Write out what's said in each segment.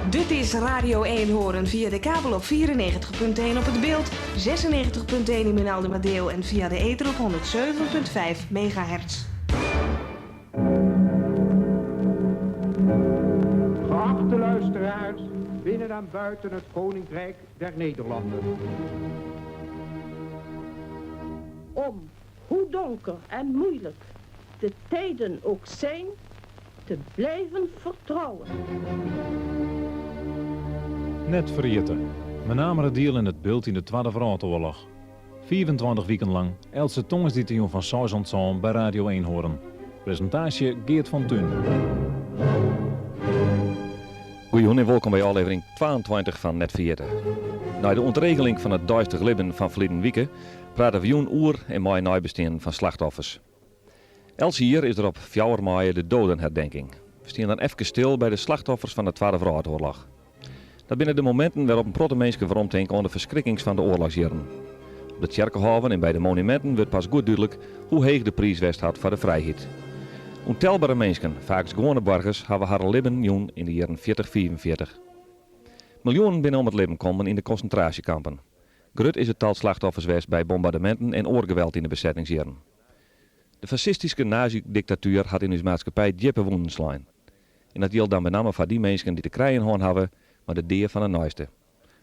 Dit is Radio Eenhoorn via de kabel op 94.1 op het beeld, 96.1 in Menaldumadeel en via de ether op 107.5 megahertz. Geachte luisteraars, binnen en buiten het Koninkrijk der Nederlanden. Om, hoe donker en moeilijk de tijden ook zijn, te blijven vertrouwen. Net ferjitte. Menameradiel en it Bilt yn de Twadde Wrâldoarloch. 25 wiken lang, eltse tongersdeitejûn fan seis oant sân by Radio Eenhoorn. Presintaasje Geart van Tunen. Goejûn en wolkom by ôflevering 22 fan Net Ferjitte. Nei de ûntregeling fan it deistich libben fan ferliden wike prate we jûn oer en mei neibesteanden fan slachtoffers. Elts jier is der op fjouwer maaie de Dodenherdenking. We stean dan efkes stil by de slachtoffers fan de Twadde Wrâldoarloch. Dat binne de mominten wêrop in protte minsken weromtinke oan de ferskrikkings fan de oarlochsjierren. Op de tsjerkehôven en by de monuminten wurdt pas goed dúdlik hoe heech de priis west hat foar de frijheid. Ûntelbere minsken, faaks gewoane boargers, hawwe harren libben jûn yn de jierren fjirtich fiifenfjirtich. Miljoenen binne om it libben kommen yn de konsintraasjekampen. Grut is it tal slachtoffers west by bombardeminten en oar geweld yn de besettingsjierren. De fassistyske nazi-diktatuer hat yn ús maatskippij djippe wûnen slein. En dat jildt dan benammen foar dy minsken dy't te krijen hân hawwe mei de dea fan in neiste.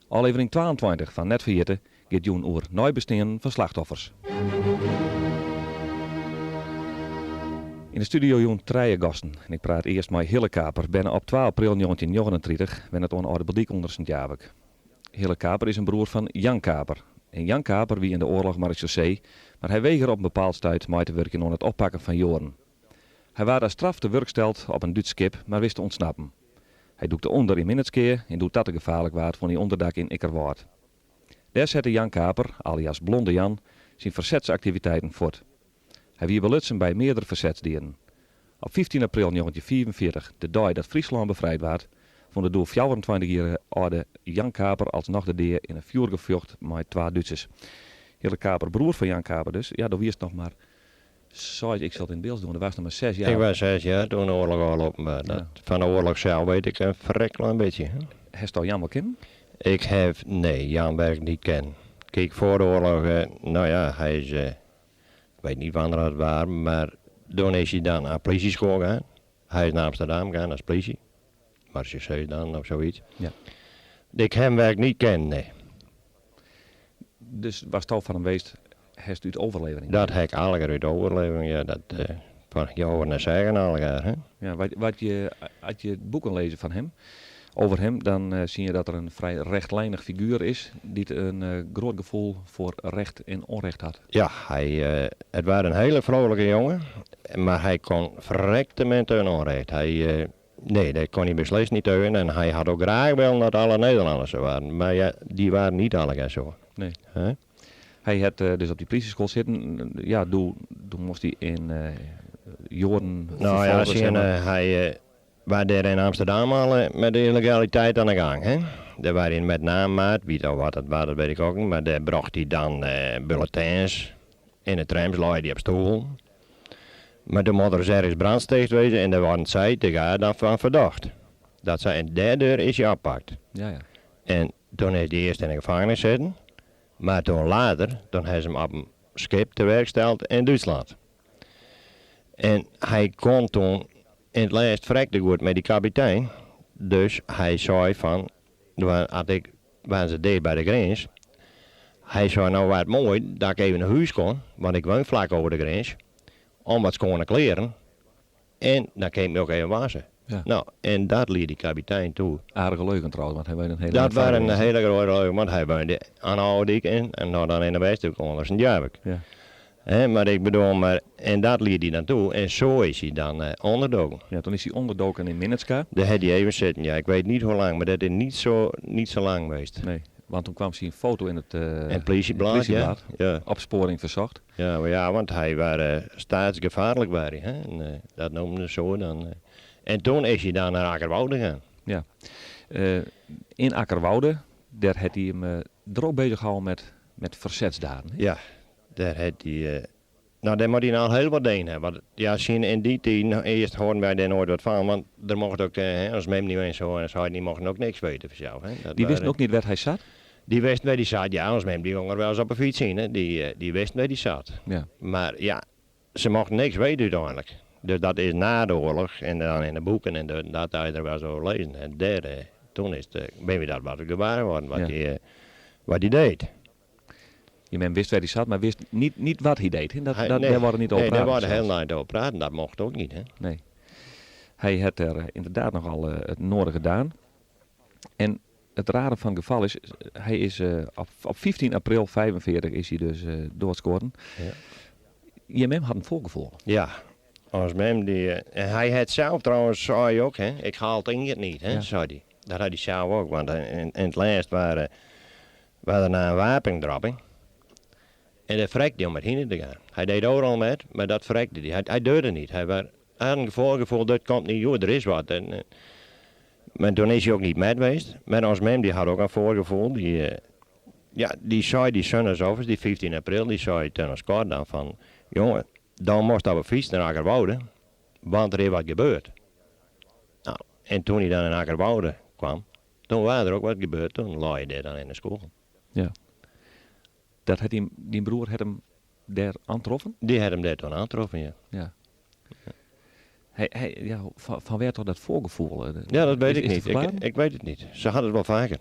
Ôflevering 22 fan Net Ferjitte giet jûn oer neibesteanden fan slachtoffers. Yn de studio jûn trije gasten en ik praat earst mei Hille Kaper, berne op twa april njoggentjin njoggenentritich, wennet oan Alde Biltdyk ûnder Sint Jabik. Hille Kaper is in broer fan Jan Kaper. En Jan Kaper wie yn de oarloch maresjaussee, mar hy wegere op in bepaald stuit mei te wurkjen oan it oppakken fan Joaden. Hy waard as straf te wurk steld op in Dútsk skip, mar wist te ûntsnappen. Hy dûkte ûnder yn Minnertsgea en doe't dat te gefaarlik waard fûn hy ûnderdak yn Ikkerwâld. Dêr sette Jan Kaper, alias Blonde Jan, syn fersetsaktiviteiten fuort. Hy wie belutsen by meardere fersetsdieden. Op 15 april 1945, de dei dat Fryslân befrijd waard, fûn de doe 24 jier âlde Jan Kaper alsnoch de dea yn in fjoergefjocht mei twa Dútsers. Hille Kaper, broer fan Jan Kaper dus, ja, doe wiest noch mar seis, ik sil it yn it Bilts dwaan, doe waardst noch mar seis jaar. Ik was 6 jaar toen de oorlog afgelopen was. Dat, Fan de oorlog zelf weet ik een vrek klein beetje. Hast al Jan wol kinnen? Ik heb, nee, Jan werk niet kennen. Kijk, voor de oorlog, nou ja, hij is, ik weet niet wanneer het was, maar toen is hij dan naar politieschool gegaan. Hij is naar Amsterdam gegaan als politie. Marechaussee dan of zoiets. Ik heb hem werk niet kennen, nee. Dus watst al fan him wist, hast út overlevering? Dat heb ik allegear uit overlevering, ja. Dat, van jou naar zeggen allegear, hè. Ja, wat je, as je boeken leze fan him, over him, dan zie je dat er in frij rechtlijnich figuer is dy't in grut gefoel foar recht en ûnrecht hat. Ja, hy, it was een hele vrolijke jongen, maar hij kon verrekte met een onrecht. Hij, nee, dat kon hij beslist niet tegen en hij had ook graag willen dat alle Nederlanders zo waren. Maar ja, die waren niet alle zo. Nee. Hè? Hy hat dus op dy plysjeskoalle sitten. Ja, doe, doe moast hy yn Joaden Nou ja, ferfolge, zie je, hy was daar in Amsterdam al met de illegaliteit aan de gang. Hè? Daar waren hij met name, wie dat wat dat was, dat weet ik ook niet. Maar daar bracht hij dan bulletins. In de trams lag hij op stoel. Maar toen moet er eens ergens brandsticht wezen en daar waren zij te gaan dan van verdacht. Dat zij, en daardoor is hij oppakt. En toen is hij eerst in de gevangenis zitten. Maar toen later, toen hebben ze hem op een schip te werk gesteld in Duitsland. En hij kon toen in het laatst verrekte goed met die kapitein. Dus hij zei van, had ik, waren ze dicht bij de grens. Hij zei, nou wat mooi dat ik even naar huis kon, want ik woon vlak over de grens. Om wat schone kleren. En dan kan ik me ook even wassen. Nou, en dat liet die kapitein toe. Aardige leugen trouwens, want hy woonde een hele Dat was was een hele grote leugen, want hij woonde aan de Oude in en nou dan in de Westhoek onder zijn Jabik. Hè, maar ik bedoel, maar, en dat liet hij dan toe en zo is hij dan onderdoken. Ja, toen is hij onderdoken in Minnertsgea. Daar had hij even zitten, ja. Ik weet niet hoe lang, maar dat is niet zo lang geweest. Nee, want toen kwam zijn foto in het En het politieblad, ja. politieblad. Ja. Opsporing verzocht. Ja, maar ja, want hij was staatsgevaarlijk, was hij, hè? En, dat noemden ze zo dan. En toen is hij dan naar Akkerwoude gegaan. Ja. In Akkerwoude, daar had hij hem drok bezig gehouden met verzetsdaden, hè? Ja, daar had hij... Nou, dêr moat hy al hiel wat dien hawwe. Want ja, syn yn dy tiden, earst hoorden wy dêr noait wat fan, want der mocht ook, hè, ons mem nie en zo en ons heit nie mochten ook niks weten fansels. Hè. Dat Dy wisten ook niet wêr't hy sat? Dy wisten wêr dy sat, ja, ons mem dy gong er wel eens op 'e fyts yn, hè. Dy, dy wisten wêr dy sat. Mar ja, se mochten niks weten úteinlik. Dus dat is na de oarloch en dan yn de boeken en dat ha je der wel eens oer lezen. En dêr, toen is it, binne wy dat wat gewaar worden, wat dy, wat dy deed. Je mem wist wêr hy sat, mar wist niet, niet wat hy deed. Dat, Hy, dat, nee, dêr waard niet oer nee, dêr praten waard sels. hiel net oer praten, dat mocht ook niet, hè. Nee. Hy hat der ynderdaad nochal it nedige dien. En it rare fan it gefal is, hy is op 15 april 45 is hy dus doadsketten. Je mem hat in foargefoel. Ja, ons mem die, en hy hat sels trouwens, sei ook, hè, ik haal it iend niet, hè, sei hy. Dat hat hy sels ook, want yn it lêst waar der na in wapendropping. En dêr ferrekte hy om met hinne te gean. Hy deed oeral met, mar dat ferrekte hy. Hy durfde niet. Hy hy hat in foargefoel, dat komt niet goed, der is wat. En, mar toen is hy ook niet met west. Mar ons mem die hat ook in foargefoel. Die, ja, die sei die sundags, die 15 april, die sei toen ons kort dan van, jongen, dan moest op de fiets naar Akkerwoude, want er is wat gebeurd. Nou, en toen hy dan in Akkerwoude kwam, toen was er ook wat gebeurd, toen lag hij daar dan in de school. Ja. Dat hat dyn, dyn broer hat him dêr oantroffen? Die hat him dêr toen oantroffen, ja. Ja. Hy, hy, ja, fan wêr toch dat foargefoel? Ja, dat weet Is ik is te niet. Ik, ferklearjen? ik weet het niet. Ze hadden het wel vaker.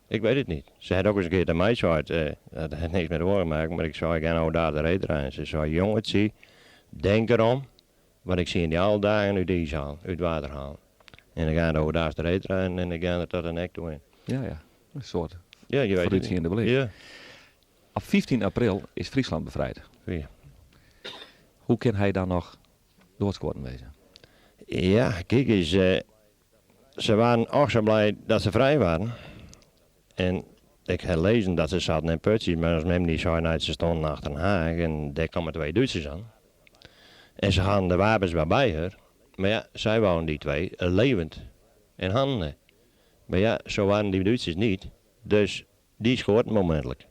Ik weet het niet. Ze had ook eens een keer tegen mij gezegd, dat had niks met de oorlog te maken, maar ik zei, ik ga nou daar de reet rijden. Ze zei, jongetje, denk erom, want ik zie in die alle dagen uit de ijs halen, uit het water halen. En dan gaan we daar de reet rijden en dan gaan er tot de nek toe in. Ja, ja. In soart Ja, je weet het voorútziende niet. blik. Ja. Op 15 april is Fryslân befrijd. Ja. Hoe kin hy dan noch doadsketten wêze? Ja, kijk eens, ze waren ook zo blij dat ze vrij waren. En ik heb lezen dat ze zaten in putjes, maar als mem die zei, nou, ze stonden achter een haag en daar kwamen twee Duitsers aan. En ze hadden de wapens wel bij haar. Maar ja, zij wouden die twee levend in handen. Maar ja, zo waren die Duitsers niet. Dus die schoten momentelijk.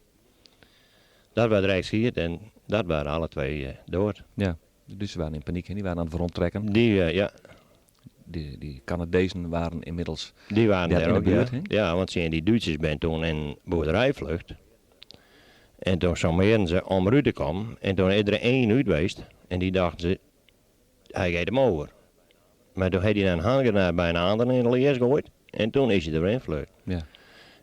Dat werd rechts hier en dat waren alle twee dood. Ja, de Duitsers waren in paniek en die waren aan het rondtrekken. Die, ja. Die Canadezen waren inmiddels Die waren daar daar in de ook, ja. buurt, hè? Ja, want ze die Duitsers ben toen in boerderijvlucht. En toen sommeerden ze om eruit te komen. En toen is er één uit geweest. En die dachten ze, hij gaat hem over. Maar toen had hij een handgranaat bij een ander in de leers gegooid. En toen is hij erin vlucht.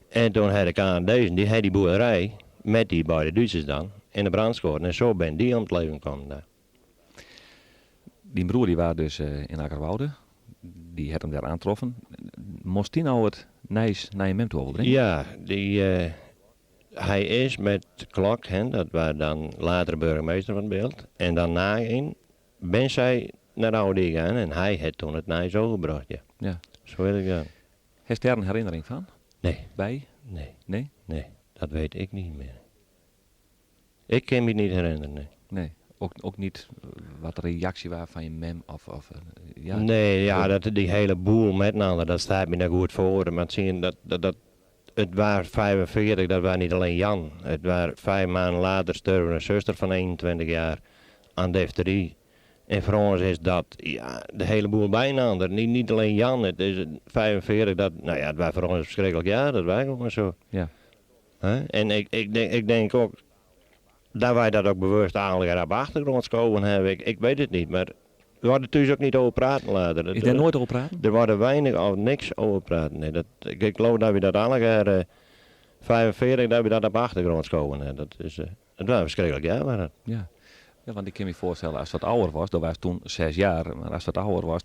En toen had de Canadezen, die had die boerderij, met die beide Duitsers dan, in de brand geschoten. En zo ben die om het leven gekomen daar. Die broer die was dus in Akkerwoude. Die had hem daar aantroffen. Moest die nou it nijs nei mem toe bringe? Ja, hij is met Klok, hè, dat was dan later burgemeester van het Bildt. En daarna in ben zij naar de oude gegaan en hij had toen het nijs overgebracht, ja. Zo weet ik dat. Heeft daar een herinnering van? Nee. Bij? Nee. Nee? Nee, dat weet ik niet meer. Ik kan me niet herinneren, nee. Nee, ook niet wat de reactie was van je mem of ja. Nee, ja, dat, die hele boel met elkaar, dat staat me nou goed voor. Maar zien, dat, het was 45, dat was niet alleen Jan. Het was 5 maanden later sterven een zuster van 21 jaar aan difterie. En voor ons is dat, ja, de hele boel bijna. Niet alleen Jan, het is 45, dat, nou ja, het was voor ons een verschrikkelijk jaar, dat was gewoon zo. Hè? En ik denk ook dat wij dat ook bewust eigenlijk op achtergrond geschoven hebben. Ik weet het niet, maar we worden thuis ook niet over praten later. Is daar nooit over praten? Er worden weinig of niks over praten. Nee, ik geloof dat we dat alle keer, 45, dat we dat op achtergrond geschoven hebben. Dat is het was verschrikkelijk, ja. Maar dat. Ja. Ja, want ik kan me voorstellen, als het wat ouder was, dat was toen 6 jaar, maar als het wat ouder was,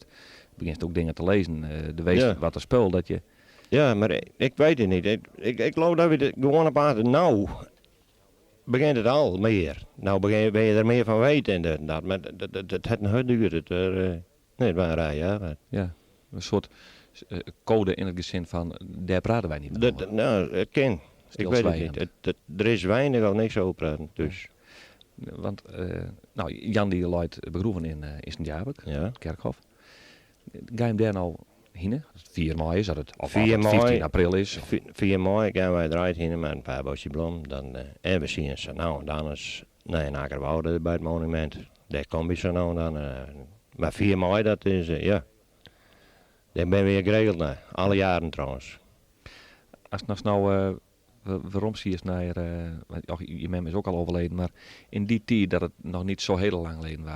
begint het ook dingen te lezen. De wees wat er speelt, dat je... Ja, maar ik weet het niet. Ik geloof dat we het gewoon op aarde nou begint het al meer. Nou ben je er meer van weten en dat en dat. Maar dat het nog duurt. Het, nee, het waren rij, ja. Maar Ja, een soort code in het gezin van, daar praten wij niet meer over. Nou, het kan. Ik weet het niet. Stilzwijgend. Er is weinig of niks over praten, dus. Ja. Want Jan die leit begroeven in Sint-Jabik, het kerkhof. Ga je hem daar nou heen? Als het 4 mei is, dat het, of 4 als het 15 mei, april is. 4 mei gaan wij eruit heen met een paar bosje bloem. Dan, en we zien ze nou en dan eens Nee, in Akkerwoude by it monumint. Dêr kom je sa no en dan. Mar 4 mei, dat is, ja. Dêr binne we geregeld nei. Alle jaren trouwens. Ast no werom siest nei, want je mem is ook al overleden, mar yn dy tiid dat it noch net sa hiel lang leden wie,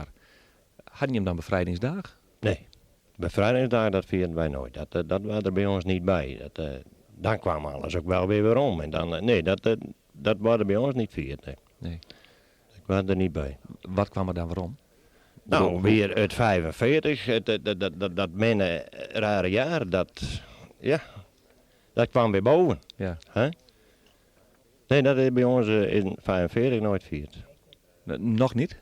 hadden jim dan befrijdingsdag? Nee, befrijdingsdag dat vierden wij nooit. Dat was er bij ons niet bij. Dan kwam alles ook wel weer werom. En dan, nee, dat was er bij ons niet vierd. Nee. Nee. Ik was er niet bij. Wat kwam er dan werom? Nou, weer het 45, dat minne rare jaar, dat, ja, dat kwam weer boven. Ja. Hè? Nee, dat is bij ons in 45 nooit vierd. Nog niet?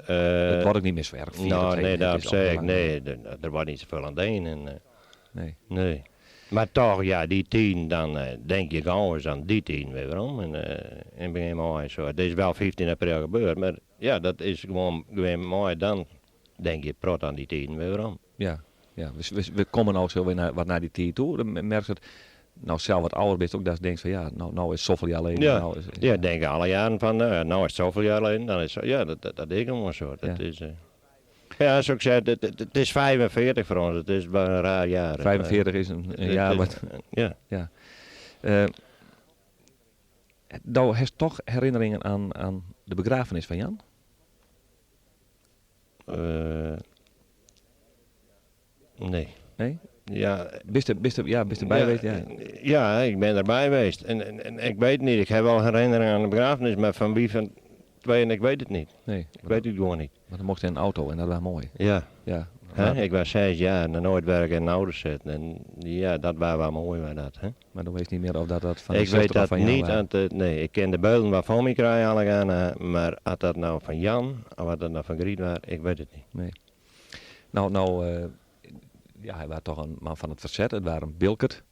Het wordt ook niet meer zo erg vierd, Nou, op nee, zeker. daarom Het is al zeg ik, lang. nee, er wordt niet zoveel aan deen. En Nee. nee. Maar toch, ja, die 10, dan denk je gauw eens aan die 10 weer om. En in begin mei zo. Het is wel 15 april gebeurd, maar ja, dat is gewoon mooi. Dan denk je prot aan die 10 weer om. Ja, ja. We komen nou zo weer wat naar die 10 toe. Dan merk je het, nou zelf wat ouder bent ook, dat je denkt van ja, nou is zoveel jaar geleden. Ja. Nou is, Ja, denk alle jaren van, nou is het zoveel jaar geleden. Dan is, ja, dat is gewoon zo. Dat Ja. is, ja, zoals ik zei, het is 45 voor ons. Het is wel een raar jaar. 45 is een jaar wat Ja. Ja. Nou, heb je toch herinneringen aan de begrafenis van Jan? Nee. Nee? Ja. Bist erbij Ja, geweest? Ja. ja, ik ben erbij geweest. En ik weet niet, ik heb wel herinneringen aan de begrafenis, maar van wie van tweeën, ik weet het niet. Nee. Ik weet het gewoon niet. Maar dan mocht hij in een auto en dat was mooi. Ja. Ja. Hè? Maar Ik was 6 jaar en nooit werken in ouders zitten. En ja, dat was wel mooi, was dat. Hè? Maar dan weet je niet meer of dat van Ik de zuster weet of dat van Jan niet. waren. Aan het, nee, ik ken de beelden waarvan ik krijg alle gaan, maar had dat nou van Jan of had dat nou van Griet was, ik weet het niet. Nee. Nou, nou, ja, hij was toch een man van het verzet, het waren een bilkert.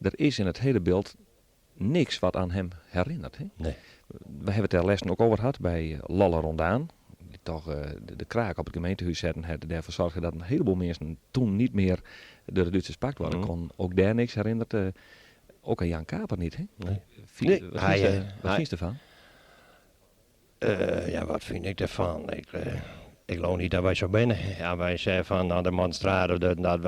Er is in het hele beeld niks wat aan hem herinnert. Hè? Nee. We hebben het er lessen ook over gehad bij Lolle Rondaan. Die toch de kraak op het gemeentehuis zetten. Het ervoor zorgde dat een heleboel mensen toen niet meer door de Duitsers pakt worden. Kon ook daar niks herinnerd. Ook aan Jan Kaper niet, hè? Nee. Nee. Wat vind je ervan? Ja, wat vind ik ervan? Ik geloof niet dat wij zo binnen. Ja, wij zeggen van, nou, de monstrade, dat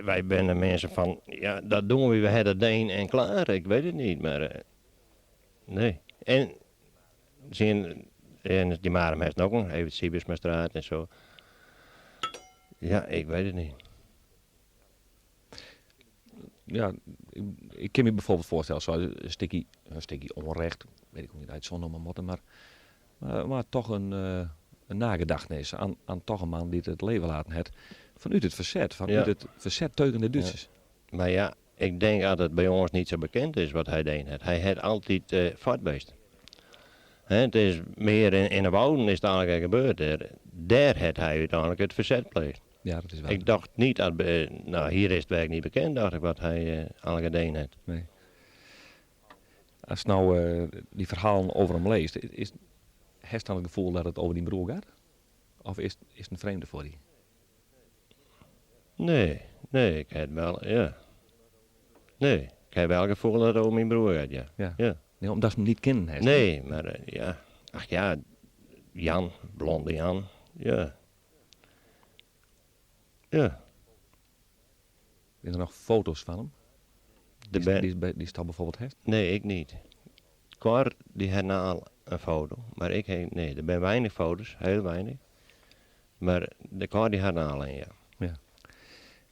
wij binnen mensen van, ja, dat doen we, we hebben dat deen en klaar. Ik weet het niet, maar nee. En, zien, en die Marem heeft nog een, even Sibismastraat en zo. Ja, ik weet het niet. Ja, ik kan me bijvoorbeeld voorstellen, zo een stukje onrecht, weet ik ook niet uit zo'n noemen moeten, maar toch een nagedachtenis aan toch een man die het leven laten heeft. Vanuit het verzet, vanuit het verzet tegen de Duitsers. Ja. Maar ja, ik denk dat het bij ons niet zo bekend is wat hij deed. Hij had altijd vaartbeest. Hè, het is meer in de wouden is het eigenlijk gebeurd. Daar had hij uiteindelijk het verzet pleegd. Ja, dat is waar. Ik dacht niet dat, nou hier is het werk niet bekend, dacht ik, wat hij eigenlijk gedaan heeft. Nee. Als nou die verhalen over hem leest, heeft dan het gevoel dat het over die broer gaat? Of is het een vreemde voor die? Nee, nee, ik heb wel, ja. Nee, ik heb wel het gevoel dat het over mijn broer gaat, ja. Ja. Ja. Nee, omdat ze hem niet kennen, hè? Nee, maar ja. Ach ja, Jan, blonde Jan, ja. Ja. Zijn er nog foto's van hem? De Die ben- staat bijvoorbeeld heeft? Nee, ik niet. Cor, die had nou al een foto, maar ik heb, nee, er zijn weinig foto's, heel weinig. Maar de Cor die had nou al een, ja. Ja.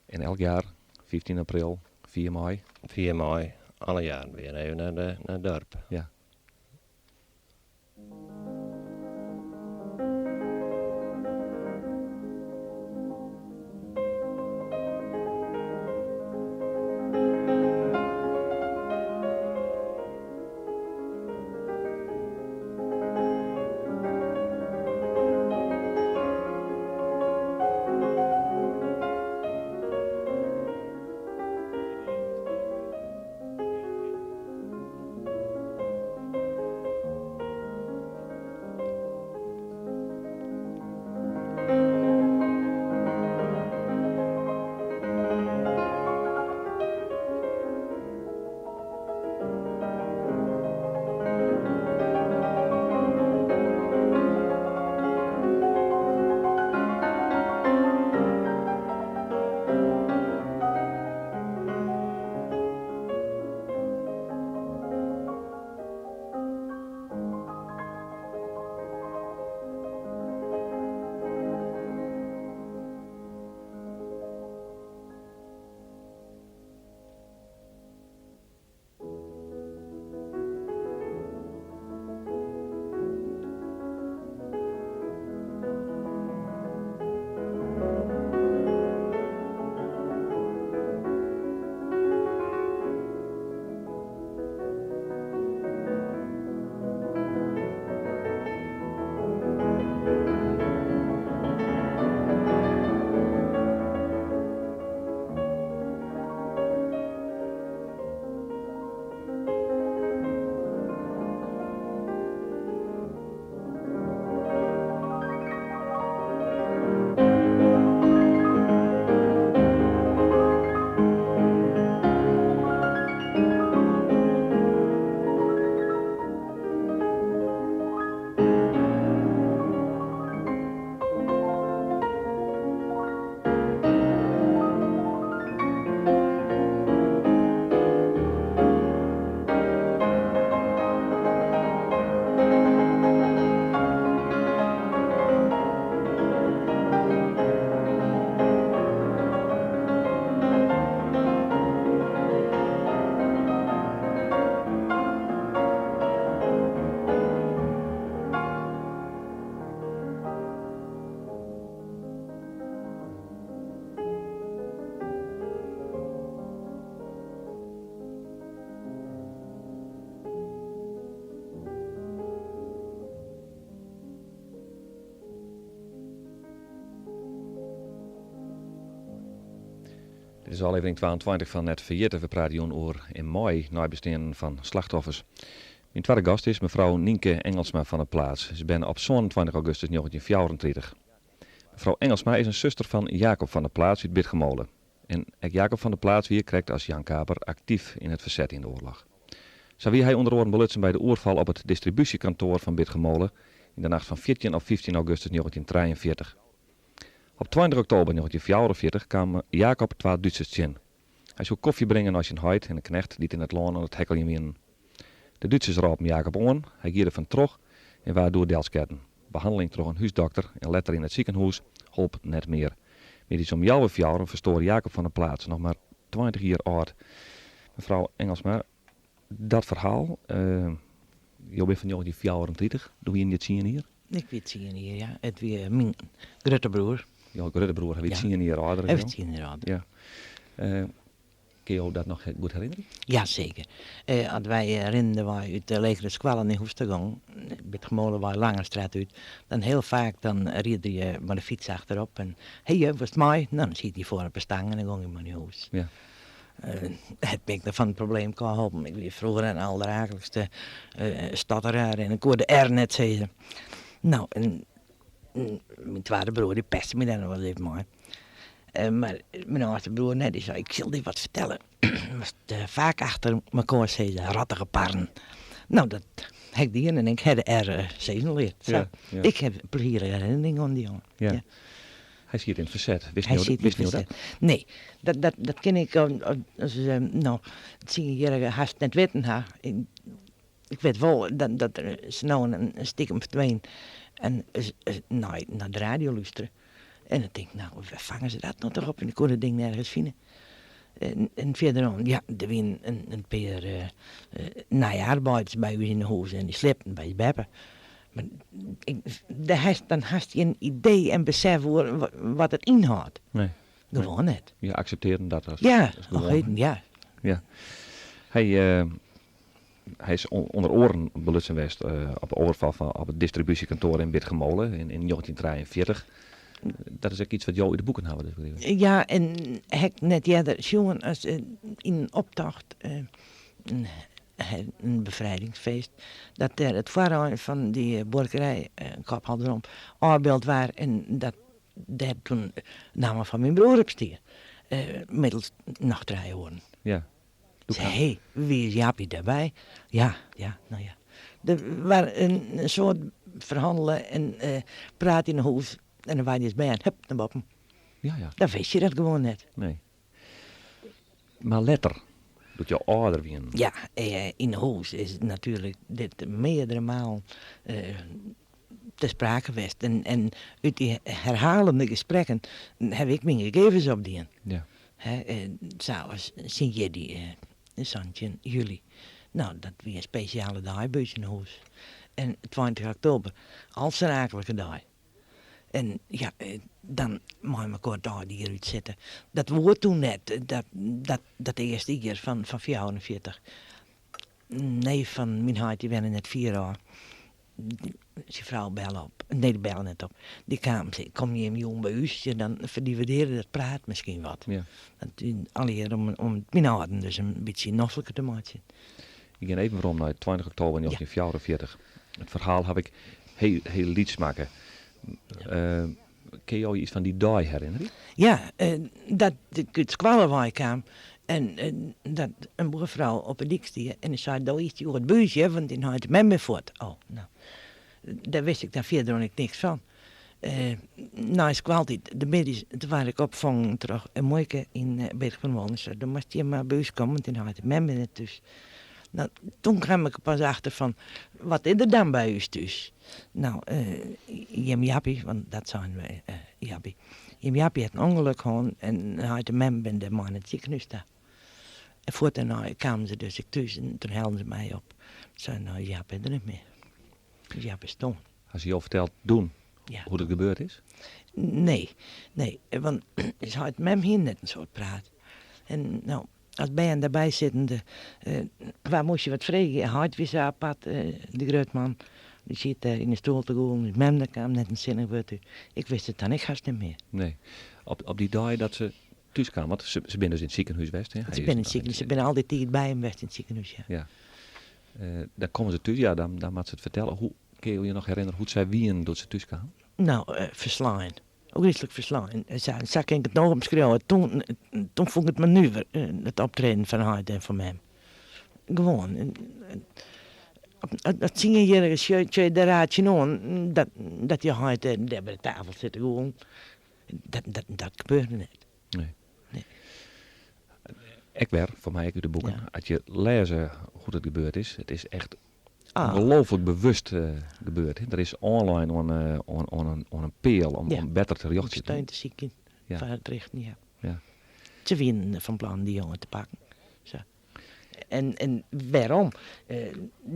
En elk jaar, 15 april, 4 mei. 4 mei, alle jaren weer even naar het dorp. Ja. Dit is ôflevering 22 fan Net Ferjitte. We prate jûn oer en mei neibesteanden fan slachtoffers. Myn twadde gast is mefrou Nynke Engelsma fan De Plaats. Se is berne op 27 augustus 1934. Mefrou Engelsma is in suster fan Jacob van der Plaats út Bitgummole. En ek Jacob van der Plaats wie, krekt as Jan Kaper, aktyf yn it ferset yn de oarloch. Sa wie hy ûnder oaren belutsen by de oerfal op it distribúsjekantoar fan Bitgummole yn de nacht fan 14 op 15 augustus 1943. Op 20 oktober 1944 kaam Jacob twa Dútsers tsjin. Hy soe kofje bringe nei syn heit en de knecht dy't yn it lân oan it hekkeljen wienen. De Dútsers rôpen Jacob oan, hy gie der fan troch en waard doe delsketten. Behanneling troch in húsdokter en letter yn it sikehûs holp net mear. Middeis om healwei fjouweren ferstoar Jacob van der Plaats, noch mar 20 jier âld. Mefrou Engelsma, dat ferhaal, jo binne fan 1934, doe wienen je tsien jier? Ik wie tsien jier, ja. It wie myn grutte broer. Jo grutte broer, hy wie tsien jier âlder as jo? Hy wie tsien jier âlder. Ja. Kinne jo dat noch goed herinnerje? Ja, seker. As wy rinnendewei út de legere skoalle nei hûs ta gongen, Bitgummole Langestraat út, dan hiel faak dan ried er mei de fyts achterop en hé juf, wolst mei? No, dan siet hy foar op 'e stang en dan gong hy mei nei hûs. Ja. Het bin ik noch fan it probleem ôfholpen. Ik wie froeger in alderaaklikste stotteraar en ik koe de R net sizze. No, en myn twadde broer dy peste my dêr noch wolris even mei. Mar myn âldste broer net, dy sei, ik sil dy wat fertelle. Moatst faak achter mekoar sizze, rottige parren. No, dat ha ik dien en ik ha de R sizzen leard. Sa. Ik ha plezierige herinneringen oan dy jonge. Ja. Hy siet yn it ferset, wist jo dat? Nee, dat, dat kin ik as no, tsienjierrige hast net witten ha. Ik wit wol dat er sa no en dan stikem ferdween en nei de radio lústere. En dan tink ik, no, wêr fange se dat no toch op? En ik koe dat ding nergens fine. En fierder, ja, der wienen in pear nije arbeiders by ús yn 'e hûs en dy sliepten by ús beppe. Mar dan hast gjin idee en besef oer wat it ynhâldt. Nee. Gewoan net. Je akseptearren dat as Ja, gewoan. Ja. Ja. Hy, hy is ûnder oaren belutsen west op de oerfal fan op it distribúsjekantoar yn Bitgummole yn 1943. Dat is ek iets wat jo út de boeken hawwe, dus begryp ik. Ja, en ha ik net earder sjoen as yn in optocht in befrijdingsfeest, dat dêr it foarein fan dy buorkerij, Kop Hals Romp, ôfbyld waard en dat dêr toen namme fan myn broer op stie, middels noch trije oaren. Ja. Sei, hé, wie is Jappie dêrby? Ja, ja, no ja. Der waard in soad ferhannele en praat yn 'e hûs en dan waarden je as bern, hup, nei boppen. Ja, ja. Dan wist je dat gewoan net. Nee. Mar letter, doe't jo âlder wienen. Ja, yn 'e hûs is natuerlik dit meardere malen te sprake west. En út dy herhalende gesprekken haw ik myn gegevens opdien. Ja. Sa as syn jierdei, 17 july. No, dat wie in spesjale dei by ús yn 'e hûs. En 20 oktober, al sa'n aaklike dei. En ja, dan mei mekoar it âldjier útsitte. Dat woe toen net, dat, dat earste jier fan 44. Neef fan myn heit, dy wenne net fier ôf. Syn frou belle op. Nee, dy belle net op. Dy kaam en sei, kom jim jûn by ús, ja, dan ferdivedearre dat praat miskien wat. Ja. Dat allegear om, om myn âlden dus in bytsje nofliker te meitsjen. Ik gean even werom nei 20 oktober 1944. It ferhaal haw ik heel, heel lyts makke. Kinne jo je iets fan dy dei herinnerje? Ja, dat ik út skoalle wei kaam en dat in buorfrou op 'e dyk stie en dy sei, Do hiest hjoed buus, want dyn heit en mem binne fuort. Oh, no, dêr wist ik dan fierder oan ek niks fan. Nei skoaltiid, de middeis, toen waard ik opfongen troch in muoike yn Bitgummole. Dy sei, Do moatst hjir mar by ús komme, want dyn heit en mem binne net thús. No, toen kaam ik der pas achter fan, wat is der dan by ús thús? No, jim Jappie, want dat seinen wy, Jappie. Jim Jappie hat in ûngelok hân en heit en mem binne dêr mei nei it sikehûs ta. En fuort dêrnei kamen se dus ek thús en toen hellen se my op. Seinen, no, Jaap is der net mear. Dus Jaap is stoarn. Ha se jo ferteld doe hoe't it gebeurd is? Nee, nee, want ús heit en mem hienen net in soad praat. En no, as bern derby sittende, wa moast je wat freegje? Heit wie sa apart, de grutman. Dy siet dêr yn de stoel te gûlen. Us mem, dêr kaam net in sinnich wurd út. Ik wist it dan ek hast net mear. Nee. Op dy dei dat se. thús kamen, want se binne dus yn it sikehûs west, hè? Se binne yn it sikehûs, se binne al dy tiid by him west yn it sikehûs, ja. Ja. Dan komme se thús, ja, dan dan moatte se it fertelle. Hoe, kinne jo je noch herinnerje hoe't sy wienen doe't se thús kamen? No, ferslein. Ôfgryslik ferslein. Sa, sa kin ik it no omskriuwe. Toen, toen fûn ik it mar nuver, it optreden fan heit en fan mem. Gewoan. As tsienjierrige sjoch je der raar tsjinoan dat, dat je heit dêr by de tafel sit te gûlen. Dat, dat, dat gebeurde net. Nee. Nee. Ek wer, foar my ek út de boeken, Ja. as je lêze hoe't it gebeurd is, it is echt Ah. ongelooflijk bewust gebeurd. Hè. Der is oanlein oan, oan, oan, in, oan in peal om, Ja. om better te rjochtsjen. Steun te sykjen Ja. foar it richten, ja. Ja. Se wienen fan plan dy jonge te pakken. Sa. En, en wêrom?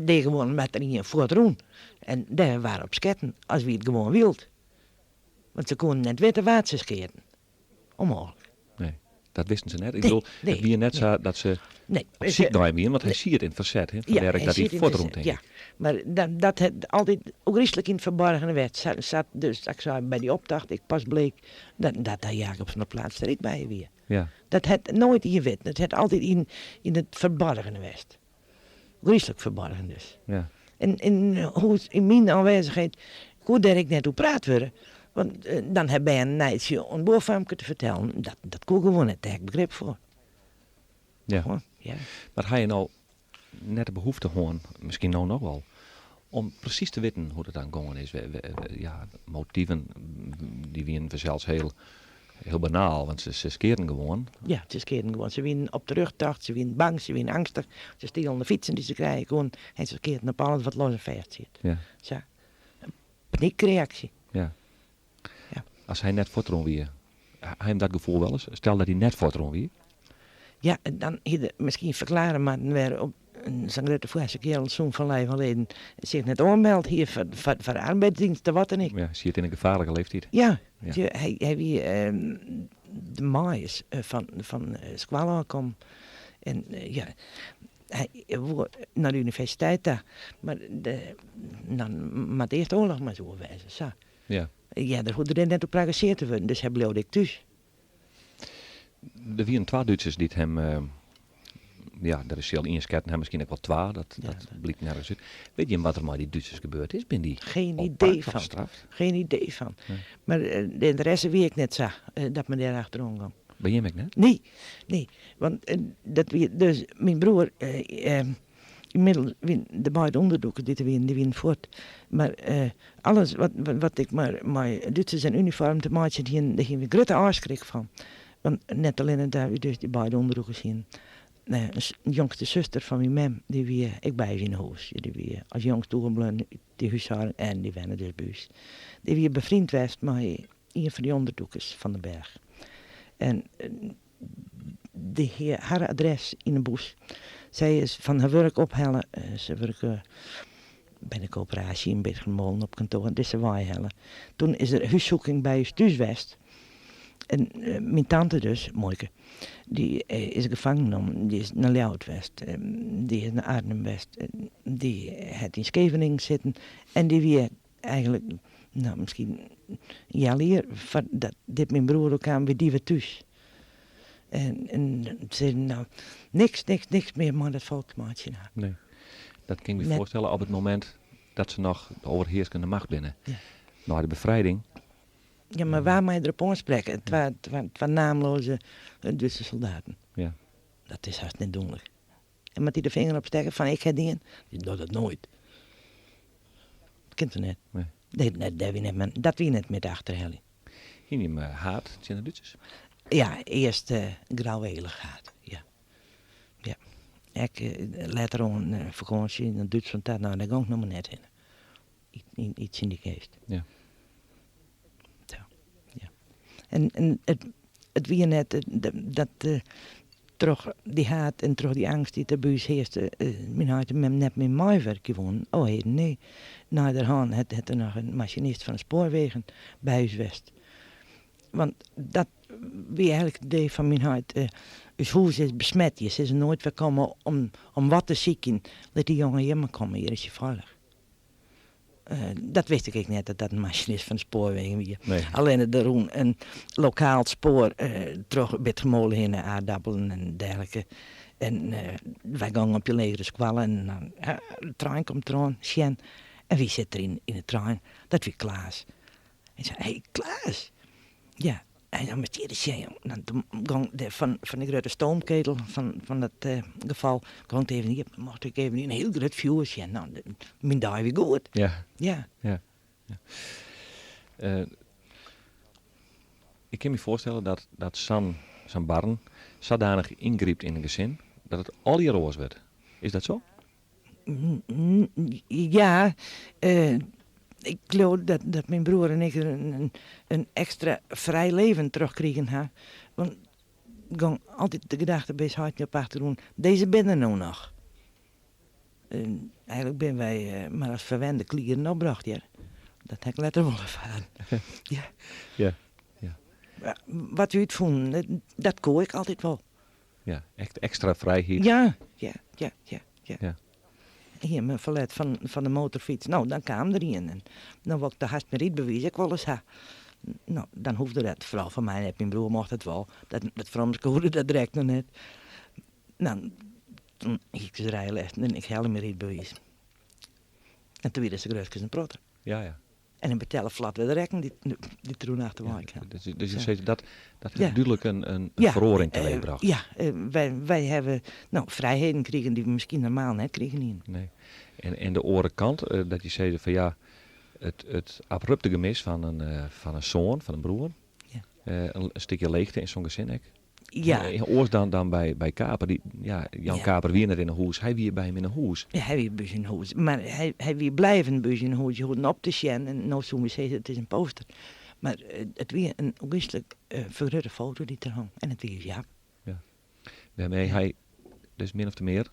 Dy gewoan met der ien fuortrûn. En dêr waard op sketten, as wie it gewoan wyld. Want se koenen net witte wa't se skeaten. Onmogelijk. Nee, dat wisten se net. Ik Nee, bedoel, nee, it wie net nee. sa dat se Nee. op syk nei him wienen, want hy siet yn it ferset. Hè? Ja, Fandêr ek hy dat hy siet yn it fuortrûn, ferset, tink ja. ik. Mar dat, dat het altyd ôfgryslik yn it ferborgene west. Sa, sa't dus, ik sei by dy optocht, ik pas bleek dat, dat daar Jacob van der Plaats der ek by wie. Ja. Dat het noait ien witten. It hat altyd yn, yn it ferborgene west. Ôfgryslik ferborgen dus. Ja. En, en hoe yn myn oanwêzichheid koe dêr ek net oer praat wurde. Want dan ha bern in nijtsje oan buorfamke te fertellen. Dat, dat koe gewoan net. Dêr ha ik begrip foar. Ja. Gewoan, ja. Mar ha je no net de behoefte hân, miskien no noch wol, om presys te witten hoe't it dan gongen is? Ja, motiven dy wienen fansels hiel, hiel banaal, want se, se skeaten gewoan. Ja, se skeaten gewoan. Se wienen op terjocht, se wienen bang, se wienen eangstich. Se stielen de fytsen dy't se krije koenen en se skeaten op alles wat los en fêst siet. Ja. Sa. In panykreaksje. Ja. Ja. As hy net fuortrûn wie, ha jim dat gefoel wolris? Stel dat hy net fuortrûn wie. Ja, en dan hie er miskien ferklearre moatten wêrom't sa'n grutte foarse kearel sûn fan lijf en leden sich net oanmeld hie foar, foar, foar de arbeidsdienst of wat dan ek. Ja, siet yn in gefaarlike leeftyd. Ja, Ja. ja. Hy, hy wie de maais fan, fan skoalle ôfkommen. En ja, hy woe nei de universiteit ta. Mar de, dan moat earst de oarloch mar ris oer wêze, sa. Ja. Earder hoegde der net oer prakkesearre te wurden, dus hy bliuwde ek thús. Der wienen twa Dútsers dy't him, ja, der is sil ien sketten ha, miskien ek wol twa, dat, Ja, dat blykt nergens út. Wit jim wat der mei dy Dútsers gebeurd is? Binne dy Geen oppakt idee of fan. straft? Geen idee fan. Nee. Mar de ynteresse wie ek net sa dat men dêr achteroan gong. By jim ek net? Nee, nee. Want dat wie dus myn broer, ynmiddels wienen de beide ûnderdûkers dy't der wienen, dy wienen fuort. Mar alles wat, wat ek mar mei Dútsers en unifoarm te meitsjen hienen, dêr hienen we grutte ôfskrik fan. Want net allinne dat wy dus dy beide ûnderdûkers hienen. In jongste suster fan myn mem, dy wie ek by ús yn 'e hûs. Dy wie as jongste oerbleaun út dy húshâlding en dy wenne dus by ús. Dy wie befriend west mei ien fan dy ûnderdûkers Van den Berg. En dy hie har adres yn 'e bûs. Sy is fan har wurk ophelle. Se wurke by de koöperaasje yn Bitgummole op kantoar. Dêr is se weihelle. Toen is der hússoeking by ús thús west. En myn tante dus, muoike, dy is gefangen nommen. Dy is nei Ljouwert west. Dy is nei Arnhim west. Dy hat yn Skeveningen sitten. En dy wie eigenlik, no, miskien in healjier foardat dit myn broer oerkaam, wie dy wer thús. En, en se seiden, no, niks, niks, niks mear mei dat folk te meitsjen ha. Nee. Dat kin ik my Net. foarstelle op it momint dat se noch de oerhearskende macht binne. Ja. Nei de befrijding. Ja, mar wa mei derop oansprekke? Twa, twa, twa naamloaze Dútske soldaten. Ja. Dat is hast net dúdlik. En moat dy de finger opstekke fan ik ha dien? Dy docht dat noait. Dat kin toch net? Nee. Nee, nee, dat wie net, men- dat wie net mear te achterheljen. Hiene jim haat tsjin de Dútsers? Ja, earst grouwélich haat. Ja. Ja. Ek letter oan fakânsje yn Dútslân ta, no, dêr gong ik noch mar net hinne. Yts yn dy geast. Ja. Sa, ja. En, en it, it wie net dat troch dy haat en troch dy eangst dy't der by ús hearste, myn heit en mem net mear meiwurkje woenen. Oh heden, nee. Nei der hân hat, hat der noch in masinist fan de spoarwegen by ús west. Want dat wie eigenlik it idee fan myn heit. Us hûs is besmet, hjir sille se noait wer komme om, om wat te sykjen. Lit dy jonge hjir mar komme, hjir is hy feilich. Dat wist ik ek net, dat dat in masinist fan de spoarwegen wie. Nee. Allinne der rûn in lokaal spoar troch Bitgummole hinne, aardappelen en dergelike. En wy gongen op de legere skoalle en dan, de trein komt deroan, sjen. En wie sit der yn de trein? Dat wie Klaas. Ik sei, hey Klaas! Ja, en dan moat hjir ris sjen, jong. Dan toen gong de fan, fan de grutte stoomketel fan, fan dat eh, gefal, gong it even iepen. Mocht ik even in hiel grut fjoer sjen. Nou, myn dei wie goed. Ja. Ja. Ja. ja. Eh, ik kin my foarstelle dat, dat sa'n sa'n barren sadanich yngrypt yn in gesin dat it allegear oars wurdt. Is dat sa? Ja, ik leau dat, dat myn broer en ik in, in ekstra frij leven trochkrigen ha. Want gong altyd de gedachte by heit op achtergrûn, dizze binne der no noch. En eigenlik binne wy mar as ferwende klieren opbrocht hjir. Dat ha ik letter wol erfaren. Ja. Ja, ja. Wat we útfûnen, dat koe ik altyd wol. Ja, echt ekstra frijheid. Ja, ja, ja, ja, ja. Ja. Hie men ferlet fan, fan de motorfyts. No, dan kaam der ien. En dan wol ik de hast myn rydbewiis ek wolris ha. No, dan hoefde dat foaral fan my net. Myn broer mocht it wol. Dat, dat fromske hoegde dat direkt noch net. No, toen hie ik dus ryles en ik helle myn rydbewiis. En toen wie dat sa grut as in protter. Ja, ja. En dan betelle flat wer de rekken dy't der oan achterwei kaam. Dus, dus je sizze dat dat Ja. hat dúdlik in, in Ja, feroaring teweechbrocht. Ja, wy, wy hawwe no, frijheden krigen dy't we miskien normaal net krigen hienen. Nee. En, en de oare kant, dat je sizze fan ja, it, it abrupte gemis fan in, fan in soan, fan in broer, Ja. in, in stikje leechte yn sa'n gesin ek. Ja. Oars dan, dan by, by Kaper. Dy, ja, Jan Ja. Kaper wie net yn 'e hûs, hy wie by him yn 'e hûs. Ja, hy wie by ús yn 'e hûs. Mar hy, hy wie blijvend by ús yn 'e hûs. Je hoegden op te sjen en no soene we sizze it is in poster. Mar it wie in ûngeastlik fergrutte foto dy't der hong. En it wie ús Jaap. Ja. Wêrmei hy dus min ofte mear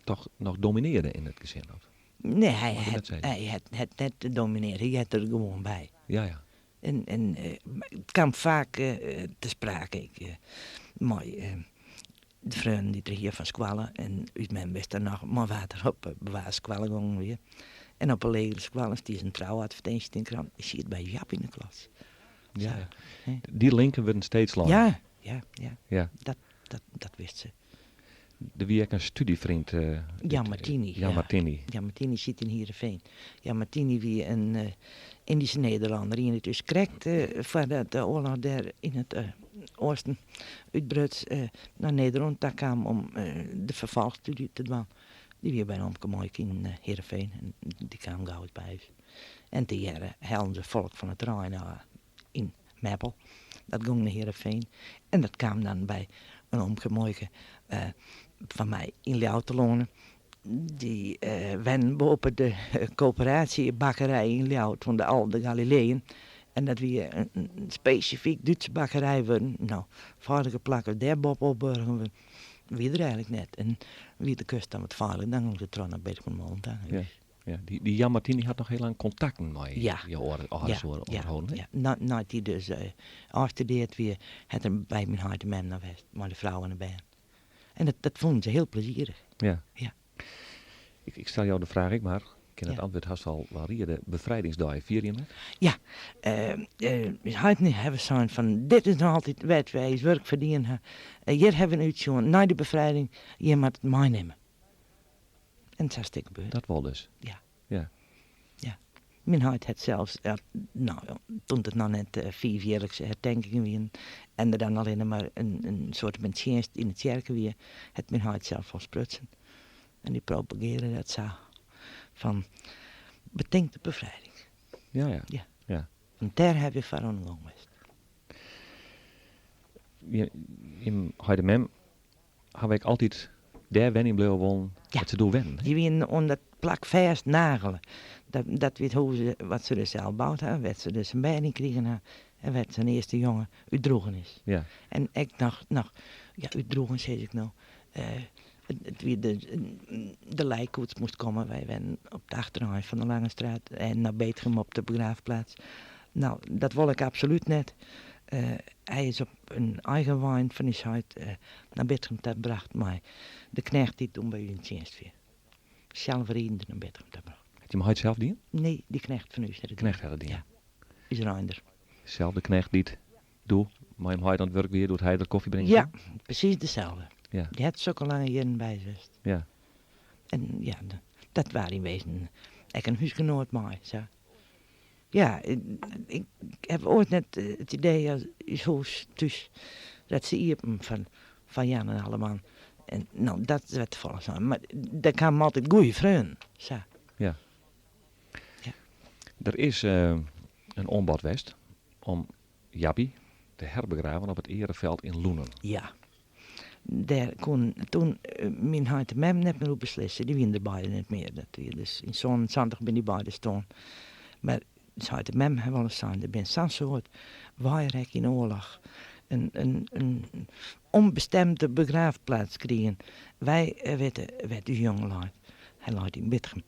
toch noch dominearde yn it gesin, of? Nee, hy Mag ik dat hat, sizze? hy hat, hat net dominearre. Hy heart der gewoan by. Ja, ja. En, en it kaam faak te sprake ek mei de freonen dy't er hie fan skoalle. En ús mem wist dan noch mei wa't er op de basisskoalle gongen wie. En op de legere skoalle stie in trouadvertinsje yn de krant. Dy siet by Jaap yn de klas. Ja, Sa, ja. hè. Dy linken wurden steeds langer. Ja, ja, ja. Ja. Dat, dat, dat wist se. Der wie ek in studiefriend. Jan Martini. Jan ja. Martini. Jan Martini siet yn Heerenveen. Jan Martini wie in Indische Nederlanner. Ien dy't dus krekt foardat de oarloch dêr yn it Oasten útbruts nei Nederlân ta kaam om de ferfolchstúdzje te dwaan. Dy wie by omke Moike yn Heerenveen en dy kaam gau by ús. En tegearre hellen se folk fan de trein ôf yn Meppel. Dat gong nei Heerenveen. En dat kaam dan by in omke Moike fan my yn Ljouwert telâne. Dy wennen boppe de koöperaasjebakkerij yn Ljouwert fan de Alde Galileeën. En dat wie in spesifyk Dútse bakkerij wurden. No, feilige plakken dêr boppe opburgen wurden, wie der eigenlik net. En wie de kust dan wat feilich, dan gong se troch nei Bitgummole ta. Ja. Ja, dy, dy Jan Martini hat noch hiel lang kontakten mei Ja. jo âlders Ja, ûnderholden, hè? ja. Nei't hy dus ôfstudearre wie, hat er by myn heit en mem noch west, mei de frou en de bern. En dat, dat fûnen se hiel plezierich. Ja. Ja. Ik, ik stel jo de fraach ek mar, ik kin it Ja. antwurd hast al wel riede. Befrijdingsdei, fier jim it? Ja, ús heiten hawwe sein fan dit is noch altyd wêr't wy ús wurk ferdien ha. Hjir hawwe we útsjoen nei de befrijding, jim moatte it meinimme. En sa is it ek gebeurd. Dat wol dus? Ja. Ja. Ja. Myn heit hat sels, no, toen it noch net fiifjierlikse hertinkingen wienen en der dan allinne mar in soarte fan tsjinst yn de tsjerke wie, hat myn heit sels al sprutsen. En dy propagearre dat sa, fan betink de befrijding. Ja, ja. Ja. Ja. Want dêr hawwe wy foar oan de gong west. Jim heit en mem hawwe ek altyd dêr wenjen bliuwe wollen, Ja. wêr't se doe wennen, hè? Dy wienen oan dat plak fêst nagele. Dat, dat wie it hûs wat se dus sels boud ha, wêr't se dus in bern yn krigen ha en wêr't syn earste jonge útdroegen is. Ja. En ek noch, noch, ja, útdroegen sis ik no, it wie de, de lijkkoets moast komme. Wy wennen op de achterein fan de Langestraat en nei Beetgum op de begraafplaats. No, dat wol ik absolút net. Hy is op in eigen wein fan ús heit nei Bitgum ta brocht mei de knecht dy't toen by ús yn tsjinst wie. Sels ridende nei Bitgum ta brocht. Hat jim heit sels dien? Nee, dy knecht fan ús hat it dien. Knecht hat it dien. Ja, ús Reinder. Selde knecht dy't doe mei jim heit oan it wurk wie doe't hy der kofje bringe Ja, soe? presys deselde. Ja. Dy hat sokke lange jierren by ús west. Ja. En ja, dat waard yn wezen ek in húsgenoat mei, sa. Ja, ik haw oait net it idee as ús hûs thús, dat stie iepen foar foar Jan en alleman. En no, dat wurdt tefolle sein, mar der kamen altyd goeie freonen, sa. Ja. Ja. Der is in oanbod west om Jappie te herbegraven op it Ereveld yn Loenen. Ja. Dêr koenen toen myn heit en mem net mear oer beslisse. Dy wienen der beide net mear. Dat wie dus yn sânensantich binne dy beide stoarn. Mar ús heit en mem hawwe wolris sein, der bin sa'n soad weirekke yn oarloch. In, in, in ûnbestemde begraafplaats krigen. Wy witte wêr't ús jonge leit. Hy leit yn Bitgum.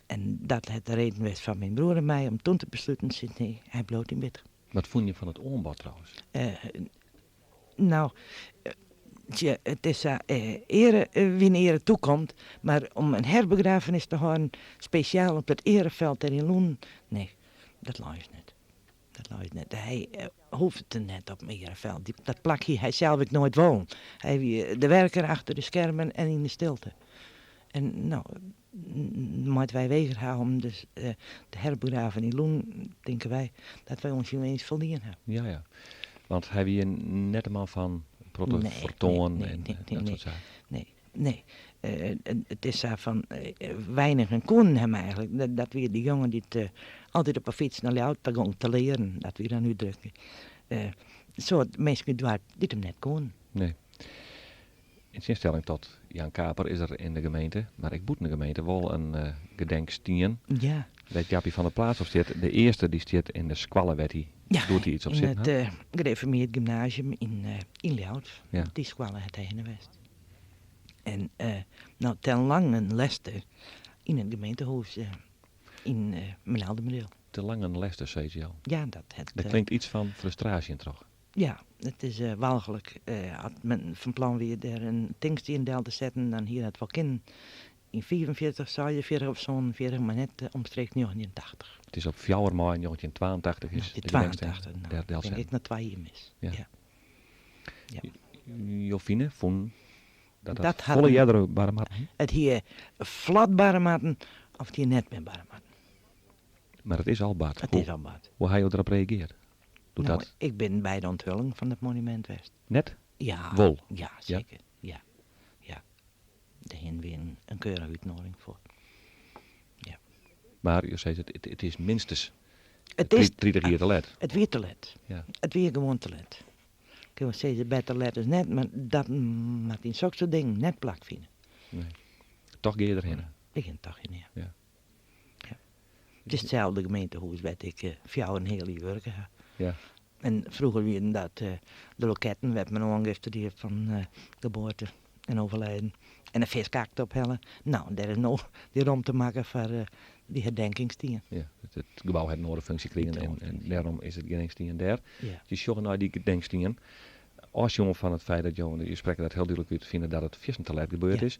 En dat hat de reden west foar myn broer en my om toen te besluten, nee, hy bliuwt yn Bitgum. Wat fûn je fan it oanbod trouwens? No, tsje, it is sa eare wien eare toekomt, mar om in herbegrafenis te hâlden spesjaal op it Ereveld dêr yn Loenen, nee, dat lei ús net. Dat lei ús net. Hy hoefde net op in Ereveld. Dat plak hie hy sels ek noait wollen. Hy wie de werker achter de skermen en yn de stilte. En no, mei't wy wegere ha om dus te herbegraven yn Loenen, tinke wy dat wy oan syn winsk foldien ha. Ja, ja. Want hy wie net de man fan in protte fertoan en dat soart saken. Nee, nee. It is sa fan, weinigen koenen him eigenlik. Dat wie de jonge dy't altyd op 'e fyts nei Ljouwert ta gong te learen, dat wie dan útdrukking. In soad minsken út it doarp dy't him net koenen. Nee. Yn tsjinstelling tot Jan Kaper is der yn de gemeente, mar ek bûten de gemeente, wol in gedenkstien Ja. wêr't Jappie van der Plaats op stiet. De earste dy stiet yn de skoalle wêr't hy Ja, doetiids op yn sitten it hat. gereformeerd gymnasium yn yn Ljouwert. Ja. Dy skoalle hat hy hinne west. En no ten langen leste yn it gemeentehûs yn Menameradiel. Te langen leste, sizze jo? Ja, dat hat. Der klinkt iets fan frustraasje yn troch. Ja, it is walchlik. As men fan plan wie dêr in tinkstien del te setten, dan hie dat wol kinnen yn 45, 46 of 47, mar net omstreeks 1980. It is op fjouwer maaie 1982 is de gedenkstien 1982, no, dêr delsetten. bin ik noch twa jier mis. Ja. Ja. Ja. Jo fine, fûnen, dat dat Dat hat folle earder barre moatten? It hie flot barre moatten of it hie net mear barre moatten. Mar it is al bard. It is al bard. Hoe ha jo derop reagearre? Doe't No, dat ik bin by de ûnthulling fan it monumint west. Net? Ja. Wol? Ja, seker. Ja. Ja. Dêr hienen wy in keurige útnoadiging foar. Ja. Mar jo sizze, it is minstens It is 30 jier te let. It wie te let. Ja. It wie gewoan te let. Ik kin wol sizze, better let as net, mar dat moat yn soksoart dingen net plakfine. Nee. Toch gean je derhinne? Ik gean toch hinne, ja. Ja. Ja. It is itselde gemeentehûs wêr't ik fjouwer en in heal jier wurke ha. Ja. En froeger wienen dat de loketten wêr't men oangifte die fan geboarte en overlijden en de fiskakte ophelle. No, dêr is no dy romte makke foar dy herdenkingstien. Ja, it gebou hat in oare funksje krigen en dêrom is it gedenkstien dêr. Ja. Je sjogge nei dy gedenkstien, ôfsjoen fan it feit dat jo, jo sprekke dat hiel dúdlik út, fine dat it fierstente let gebeurd Ja. is.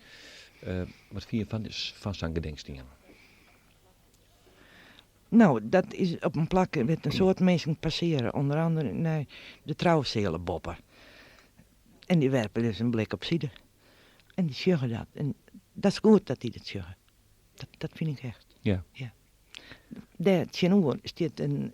Wat fine je fan sa'n gedenkstien? No, dat is op in plak wêr't in soad minsken passeare, ûnder andere nei de trouseale boppe. En dy werpe dus in blik op side. En dy sjogge dat. En dat is goed dat dy dat sjogge. Dat, dat fyn ik echt. Ja. Ja. Dêr tsjinoer stiet in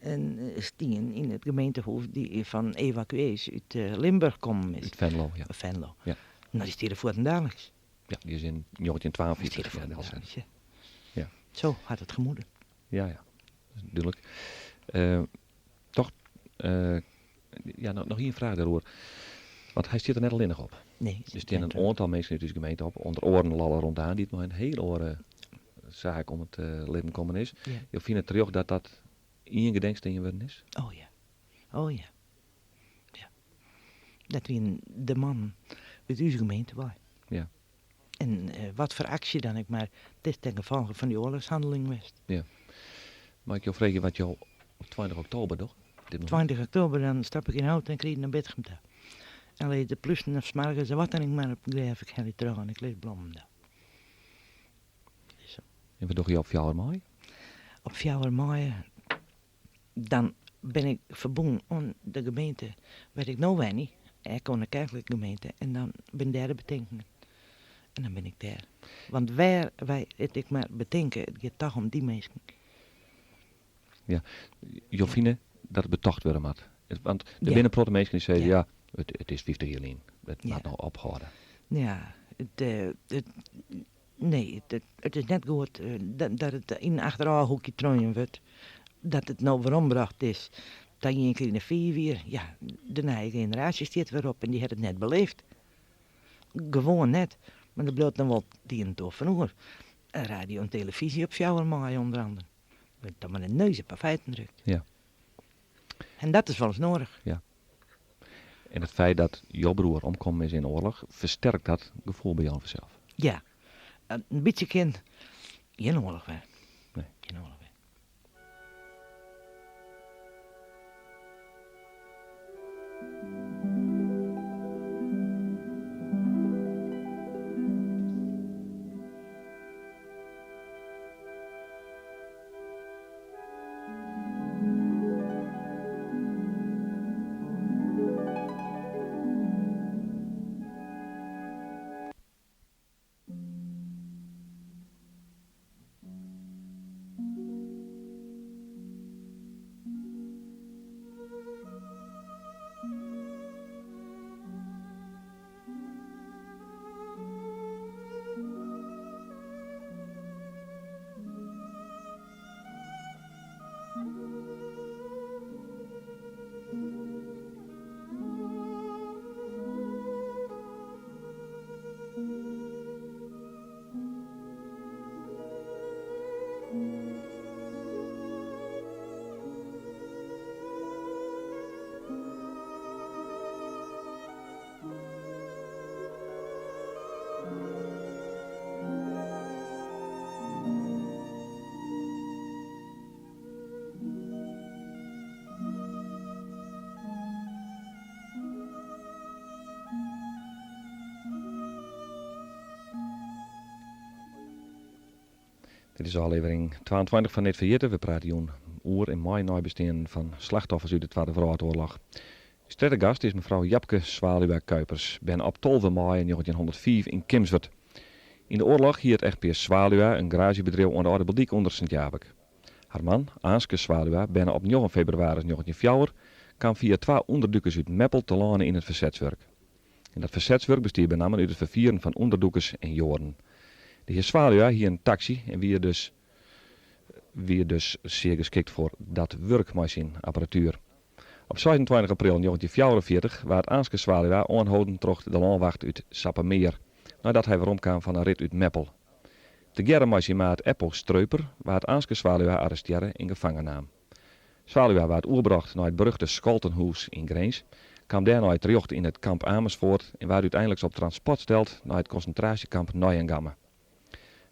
stien yn it gemeentehûs dy't fan evakuees út Limburch kommen is. Út Venlo, ja. Venlo. Ja. No, dy stiet der fuortendaliks. Ja, dy is yn 1952 Dy stiet der ja, delset. fuortendaliks, ja. Ja. Zo hat it gemoede. Ja, ja. Dat is dúdlik. Toch, ja, noch ien fraach dêroer. Want hy stiet der net allinnich op. Nee, Der stean in oantal minsken út ús gemeente op, ûnder oaren Lalle Rondaan, dy't mei in hiel oare saak om it libben kommen is. Ja. Jo fine it terjocht dat dat ien gedenkstien wurden is? Oh ja. Oh ja. Ja. Dat wienen de mannen út ús gemeente wei. Ja. En wat foar aksje dan ek, mar it is ten gefolge fan dy oarlochshanneling west. Ja. Mei ik jo freegje wat jo op 20 oktober dogge? Dit momint? 20 oktober, dan stap ik yn de auto en ik riid nei Bitgum ta. En lis de plusten of smargens of wat dan ek mar op it grêf, ik helje troch en ik lis blommen del. En wat dogge jo op fjouwer maaie? Op fjouwer maaie dan bin ik ferbûn oan de gemeente wêr't ik no wenje, ek oan de kerklike gemeente, en dan binne dêr de betinkingen. En dan bin ik dêr. Want wêr wy it ek mar betinke, it giet toch om dy minsken. Ja, jo fine dat it betocht wurde moat. Want der binne in protte minsken dy't sizze, ja, it is 50 jier lyn, it moat no ophâlde. Ja, it, nee, it is net goed dat it yn in achterôfhoekje treaun wurdt. Dat it no werombrocht is ta ien kear yn de fiif jier. Ja, de nije generaasje stiet wer op en dy hat it net beleefd. Gewoan net. Mar der bliuwt noch wol it ien en it oar fan oer. Radio en telefyzje op fjouwer maaie ûnder anderen. Wurdt dan mar de neus op de feiten drukt. Ja. En dat is wolris noadich. Ja. En it feit dat jo broer omkommen is yn de oarloch, fersterkt dat gefoel by jo fansels? Ja. In bytsje kin gjin oarloch wer. Nee. Gjin oarloch wer. Dit is ôflevering 22 fan Net Ferjitte. We prate jûn oer en mei neibesteanden fan slachtoffers út de Twadde Wrâldoarloch. Us tredde gast is mefrou Japke Zwaluwa Kuipers, berne op 12 maaie 1905 yn Kimswert. Yn de oarloch hie it echtpear Zwaluwa in garaazjebedriuw oan de Alde Biltdyk ûnder Sint Jabik. Har man, Aanske Zwaluwa, berne op njoggen febrewaris 1904, kaam fia twa ûnderdûkers út Meppel telâne yn it fersetswurk. En dat fersetswurk bestie benammen út it ferfieren fan ûnderdûkers en Joaden. De hear Zwaluwa hie in taksy en wie dus wie dus sear geskikt foar dat wurk mei syn apparatuer. Op 26 april 1944 waard Aanske Zwaluwa oanholden troch de lânwacht út Sappemeer, neidat hy weromkaam fan in rit út Meppel. Tegearre mei syn maat Eppo Streuper waard Aanske Zwaluwa arrestearre en gefangen naam. Zwaluwa waard oerbrocht nei it beruchte Scholtenhûs yn Grins, kaam dêrnei terjochte yn it kamp Amersfoort en waard úteinliks op transport steld nei it konsintraasjekamp Neuengamme.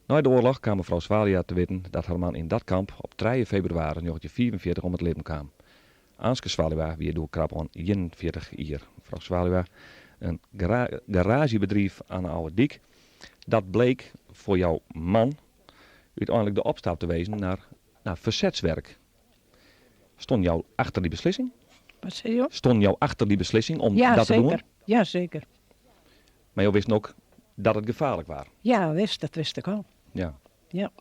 Nei de oarloch kaam mefrou Zwaluwa te witten dat har man yn dat kamp op trije febrewaris 1945 om it libben kaam. Aanske Zwaluwa wie doe krap oan 41 jier. Mefrou Zwaluwa, in garaazjebedriuw oan de Oude Dyk, dat bleek foar jouw man úteinlik de opstap te wezen naar fersetswerk. Stond jou achter dy beslissing? Wat sei jo? Stond jou achter dy beslissing om Ja, dat te zeker. doen? Ja, zeker. Maar jo wisten ook dat it gefaarlik waar? Ja, wist, dat wist ik al. Ja. Ja.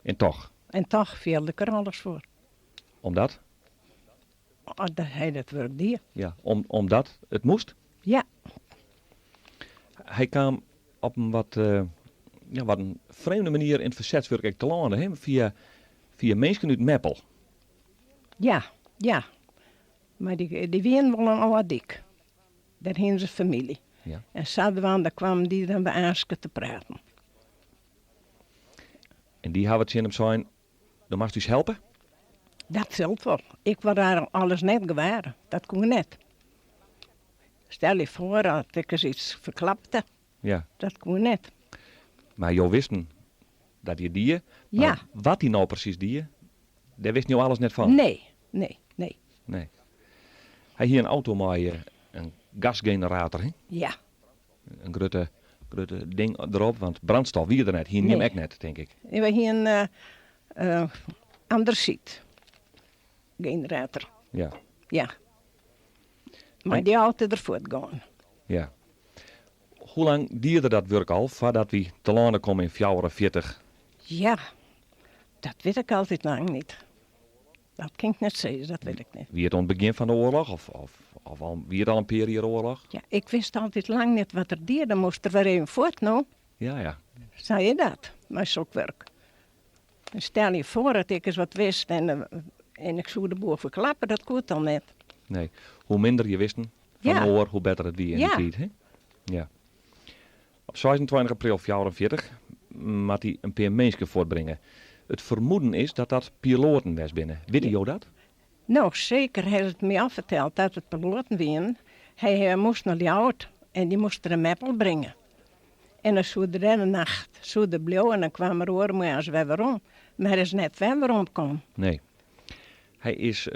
En toch? En toch fielde ik er alles foar. Omdat? Omdat hy dat wurk die. Ja, omdat it moast? Ja. Hy kaam op in wat, ja, wat in frjemde manier yn it fersetswurk ek telâne, hè? Fia minsken út Meppel. Ja, ja. Mar dy wienen wol oan Alde Dyk. Dêr hienen se famylje. Ja. En sadwaande kwamen dy dan by Aanske te praten. En dy hawwe tsjin him sein, do moatst ús helpe? Dat sil wol. Ik wurd daar alles net gewaar. Dat koe net. Stel je foar dat ik ris iets ferklapte. Ja. Dat koe net. Mar jo wisten dat hy it die, mar Ja. wat hy no presys die, dêr wisten jo alles net fan? Nee, nee, nee. Nee. Hy hie in auto mei in gasgenerator, hè? Ja. In grutte ding derop, want brandstof wie der net. Hie nim Nee. ek net, tink ik. Nee, wy hienen Andesiet generator. Ja. Ja. Mei dy auto er fuortgien. Ja. Hoe lang die er dat wurk al foardat wy telâne komme yn 44? Ja, dat wit ik altyd lang net. Dat kin ik net sizze, dat wit ik net. Wie it oan it begjin fan de oarloch of, of, of al, wie it al in pear jier oarloch? Ja, ik wist altyd lang net wat er die, dan moast er wer even fuort, no. Ja, ja. Sa is dat, mei sok wurk. En stel je foar dat ik ris wat wist en, en ik soe de boel ferklappe, dat koe dan net. Nee. Hoe minder je wisten fan Ja. oar, hoe better it wie yn dy Ja. tiid, hè? Ja. Op 26 april 44 moat hy in pear minsken fuortbringe. It fermoeden is dat dat piloaten west binne. Witte jo dat? No, seker hat it my al ferteld dat it piloaten wienen. Hy moast nei Ljouwert en dy moast er in Meppel bringe. En dan soe er dêr de nacht soe er bliuwe en dan kwam er oaremoarns wer werom. Mar hy is net wer weromkommen. Nee. Hy is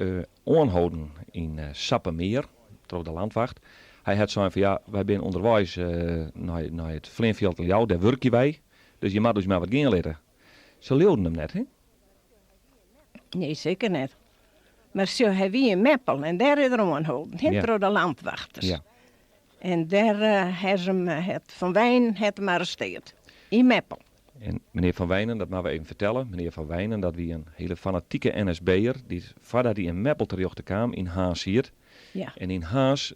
oanholden yn Sappemeer troch de Landwacht. Hy hat sein fan ja, wy binne ûnderweis nei, nei it fleanfjild yn Ljouwert, dêr wurkje wy, dus je moatte ús mar wat gean litte. Se leauden him net, hè? Nee, seker net. Mar sjoch, hy wie yn Meppel en dêr is er oanholden, hè, Ja. troch de landwachters. Ja. En dêr ha se him, het Van Wijnen hat him arresteard. Yn Meppel. En menear Van Wijnen, dat moatte we even fertelle, menear Van Wijnen, dat wie in hiele fanatike NSB'er, dy't foardat hy yn Meppel terjochte kaam, yn Harns siet. Ja. En yn Harns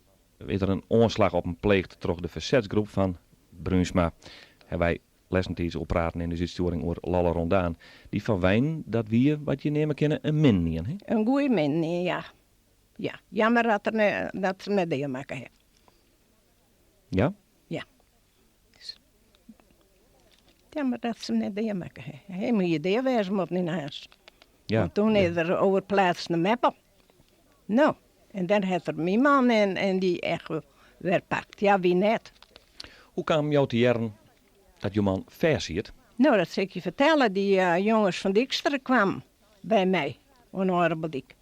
is der in oanslach op him pleegd troch de fersetsgroep fan Bruinsma. Hawwe wy lêstentiids oer praten yn ús útstjoering oer Lolle Rondaan. Dy Van Wijnen, dat wie, wat je neame kinne, in min ien, hè? In goeie min ien, ja. Ja, jammer dat er ne, dat se net deamakke ha. Ja? Ja. Jammer dat se him net deamakke ha. Hy moat dea wêze moatten yn Harns. Ja. Want toen is er oerpleatst nei Meppel. No, en dan hat er myn man en dy echt wer pakt. Ja, wie net. Hoe kaam jo te hearren dat jo man fêstsiet? No, dat sil ik je fertelle. Dy jonges fan Dykstra kwamen by my oan de Oardeldyk.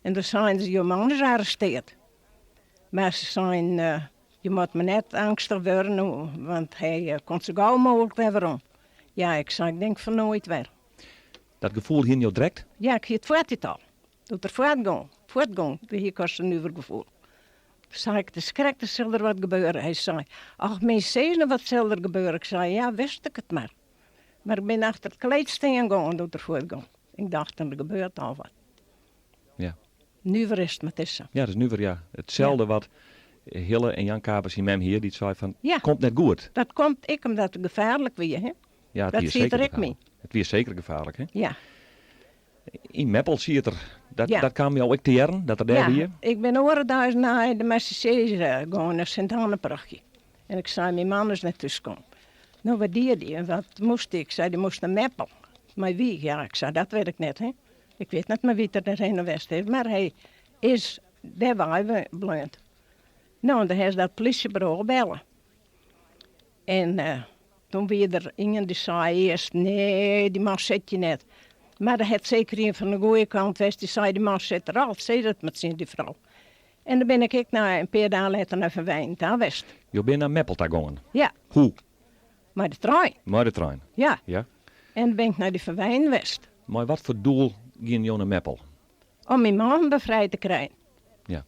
En doe seinen se, jo man is arresteard. Mar se seinen, je moat mar net eangstich wurde, no, want hy komt sa gau mooglik wer werom. Ja, ik sei, ik denk fan noait wer. Dat gefoel hiene jo drekt? Ja, ik hie it foartiid al. Doe't er fuortgong, fuortgong, doe hie ik al sa'n nuver gefoel. Doe sei ik, it is krekt, der sil der wat gebeure. Hy sei, ach, myn sizze, wat sil der gebeure? Ik sei, ja, wist ik it mar. Mar ik bin achter it kleed stean gien doe't er fuortgong. Ik dacht, der gebeurt al wat. Ja. Nuver is it, mar it is sa. Ja, dat is nuver, ja. Itselde wat Hille en Jan Kaper syn mem hie, dy't sei fan, Ja. komt net goed. Dat komt ek omdat it gefaarlik wie, hè? Ja, it Dat wie siet seker der ek gefaarlik. by. It wie seker gefaarlik, hè? Ja. Yn Meppel siet er. Dat, Ja. dat kaam jo ek te hearren, dat er dêr ja, wie? Ik bin oare deis nei de Marseillaise gien, nei Sint-Anneparochy. En ik sei, myn man is net thúskommen. No, wat die dy en wat moast dy? Ik sei, dy moast nei Meppel. Mei wie? Ja, ik sei, dat wit ik net, hè. Ik wit net mei wie't er dêrhinne west is, mar hy is dêr wei bleaun. No, en doe ha se dat plysjeburo belle. En toen wie der ien dy sei earst, nee, dy man sit hjir net. Mar der hat seker ien fan de goeie kant west dy sei, dy man sit der al, sis it mar tsjin dy frou. En doe bin ik ek nei in pear dagen letter nei Van Wijnen ta west. Jo binne nei Meppel ta gongen? Ja. Hoe? Mei de trein. Mei de trein? Ja. Ja. En doe bin ik nei dy Van Wijnen west. Mei wat foar doel giene jo nei Meppel? Om myn man befrijd te krijen. Ja.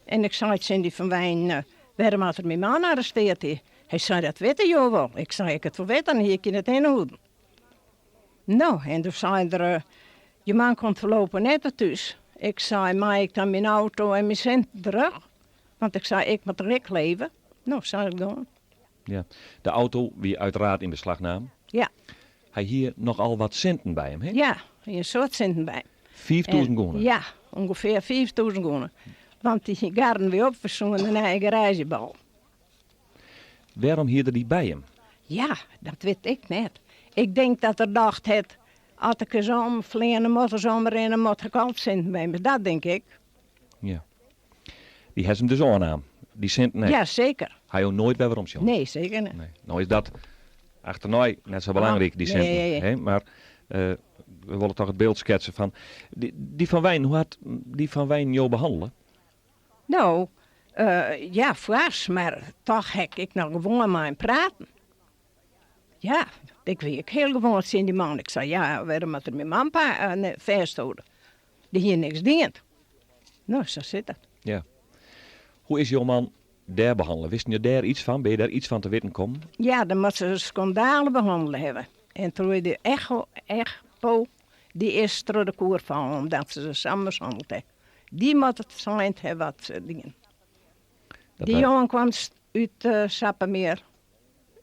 En ik sei tsjin dy Van Wijnen, wêrom hat er myn man arresteard? Hy sei, dat witte jo wol. Ik sei, ik it wol witte, dan hie ik je net ynholden. No, en doe sei er, je man komt foarlopich net wer thús. Ik sei, mei ik dan myn auto en myn sinten terug? Want ik sei, ik moat der ek leve. No, sa is it gien. Ja, de auto wie uiteraard yn beslach naam. Ja. Hy hie nochal wat sinten by him, hè? Ja, hy hie in soad sinten by him. 5000 gûne? Ja, ûngefear 5000 gûne. Want dy garren wy op, we soene in nije garaazje bouwe. Wêrom hie er dy by him? Ja, dat wit ik net. Ik denk dat er dacht hat, as ik ris omfleane moat, ris omrinne moat, ha ik altyd sinten by my. Dat denk ik. Ja. Dy ha se him dus ôfnaam, dy sinten ek? Ja, seker. Ha jo noait wer werom sjoen? Nee, seker net. Nee. No is dat achternei net sa belangryk, dy sinten. Nee. Hè? Mar we wolle toch it byld sketse fan dy Van Wijnen. Hoe hat dy Van Wijnen jo behannele? No, ja, foars, mar toch ha ik noch gewoan mei him praten. Ja, ik wie ek hiel gewoan tsjin dy man. Ik sei, ja, wêrom moat er myn man fêsthâlde? Dy hie niks dien. No, sa sit dat. Ja. Hoe is jo man dêr behannele? Wisten jo dêr iets fan? Binne jo dêr iets fan te witten kommen? Ja, dan moat se in skandale behannele hawwe. En troch de echo, echo, dy is troch de koer fallen omdat se se sa mishanneld ha. Dy moat it sein hawwe wat se dien. Dat Dy wy- jongen kwam út Sappemeer.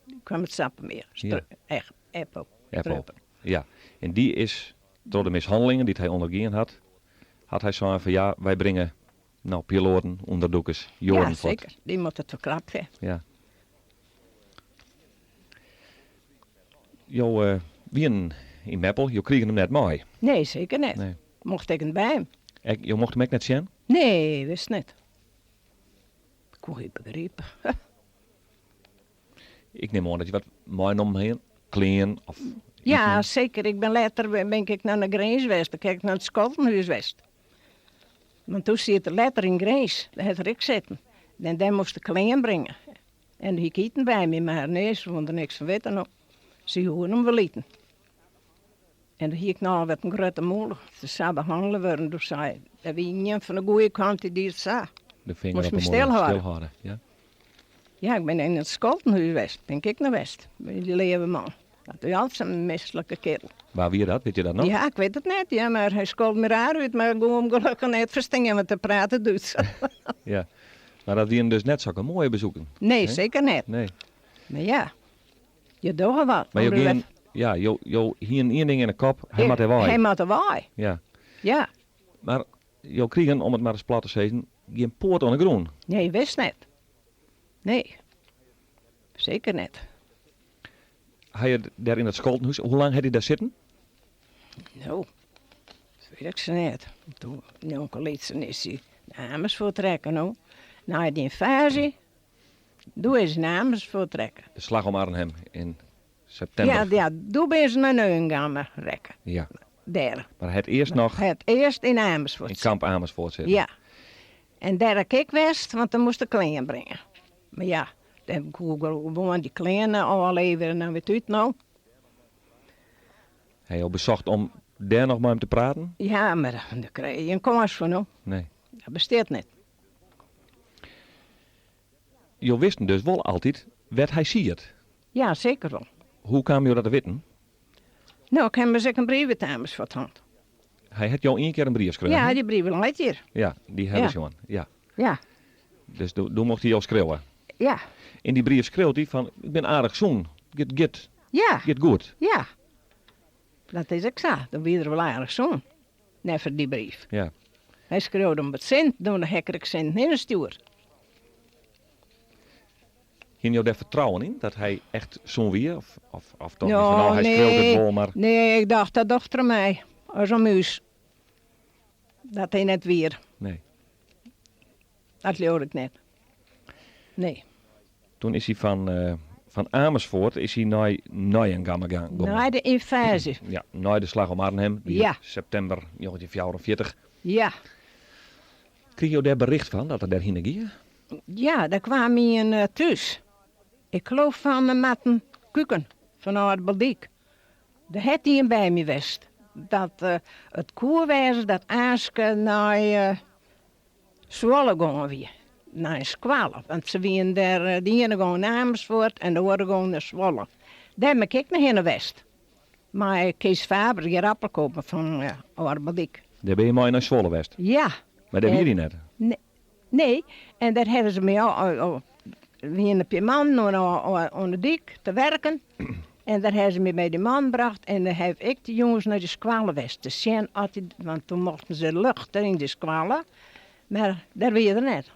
Dy kwam út Sappemeer. Ja. Echt, Eppo. Eppo. Ja. En dy is troch de mishannelingen dy't hy ûndergien hat, hat hy sein fan ja, wy bringe no piloaten, ûnderdûkers, joaden Ja, fuort. seker. Dy moat it ferklapt ha. Ja. Jo eh, wienen yn Meppel, jo krigen him net mei. Nee, seker net. Nee. Mocht ik net by him. Ek, jo mochten him ek net sjen? Nee, wist net. Koe ik begripe. Ik nim oan dat je wat meinommen hienen, klean of Ja, iten. seker. Ik bin letter bin ik nei de Grins west. Dan ha ik nei it Skoltenhûs west. Want doe siet er letter yn Grins. Dêr hat er ek sitten. En dêr moast ik klean bringe. En hie ik iten by my, mar nee, se woene der niks fan witte. No, se joegen him wol iten. En doe hie ik noch wat in grutte mûle. Se sa behannele wurden. Doe sei ik, der wie ien fan de goeie kant dy die it sa. De finger Moast op de my mûle, stilhâlde. stilhâlde. Ja. Ja, ik bin yn it Skoltenhûs west. Bin ik ek noch west. By dy leave man. Dat wie altyd sa'n mislike kerel. Wa wie dat? Wit je dat noch? Ja, ik wit it net, ja, mar hy skold my raar út, mar ik koe him gelokkich net ferstean, want hy prate Dútsk. Ja. Mar dat wienen dus net sokke moaie besoeken. Nee, Hè? seker net. Nee. Mar ja, je dogge wat. Mar jo Om de gean, wet- ja, jo, jo hienen ien ding yn 'e kop, hy moat derwei. Hy moat derwei. Ja. Ja. Mar jo krigen, om it mar ris plat te sizzen, gjin poat oan 'e grûn. Nee, wist net. Nee. Seker net. Hy het dêr yn dat Skoltenhûs, hoe lang hat hy dêr sitten? No, dat wit ik sa net. Doe, njonken lytsen is hy nei Amersfoort trekke, no. Nei de ynvaazje, doe is hy nei Amersfoort trekke. De Slach om Arnhem yn septimber. Ja, ja, doe binne se nei Neuengamme rekke. Ja. Dêr. Mar hy hat earst noch Hy hat earst yn Amersfoort yn kamp Amersfoort sitten. Ja. En dêr ha ik ek west, want dan moast ik klean bringe. Mar ja, dêr koe ik gewoan dy klean ôfleverje en dan wer út no. Ha jo besocht om dêr noch mei him te praten? Ja, mar dêr krije je gjin kâns foar no. Nee. Dat bestiet net. Jo wisten dus wol altyd wêr't hy siet? Ja, seker wol. Hoe kamen jo dat te witten? No, ik ha ris ek in brief út Amersfoort hân. Hy hat jo ien kear in brief skreaun? Ja, dy brief leit hjir. Ja, dy ha we sjoen. Ja. Ja. Dus doe, doe mocht hy jo skriuwe? Ja. Yn dy brief skriuwt hy fan, ik bin aardich sûn, giet, giet, Ja. giet goed. Ja. Dat is ek sa. Doe wie er wol aardich sûn, neffens dy brief. Ja. Hy skreau om wat sint, doe ha ik er ek sinten hinne stjoerd. Hiene jo dêr fertrouwen yn, dat hy echt sûn wie? Of, of, of tochten No, jo fan, no, hy skriuwt it nee. wol, mar... Nee, ik dacht, dat docht er my, as om ús. Dat is net wier. Nee. Dat leaude ik net. Nee. Toen is hy fan, fan Amersfoort is hy nei Neuengamme gongen. Nei de ynvaazje. Ja, nei de Slach om Arnhem, wie Ja. septimber 1944. Ja. Krigen jo dêr bericht fan, dat er dêrhinne gie? Ja, der kwam ien thús. Ik geloof fan de Marten Kuken fan Ald-Biltdyk. Der hat ien by my west. Dat it koe wêze dat Aaske nei Zwolle gongen wie. Nei in skoalle. Want se wienen dêr, de iene gong nei Amersfoort en de oare gong nei Zwolle. Dêr bin ik ek noch hinne west. Mei Kees Faber, de ierdappelkoper fan Ald-Biltdyk. Dêr binne je mei nei Zwolle west? Ja. Mar dêr wie hy net? Nee, en dêr hawwe se my al, al, wiene in pear mannen oan, oan, oan de dyk te werken. En dêr hawwe se my by dy man brocht en dêr haw ik de jûns nei de skoalle west te sjen oft dy, want toen mochten se luchte yn de skoalle, mar dêr wie er net.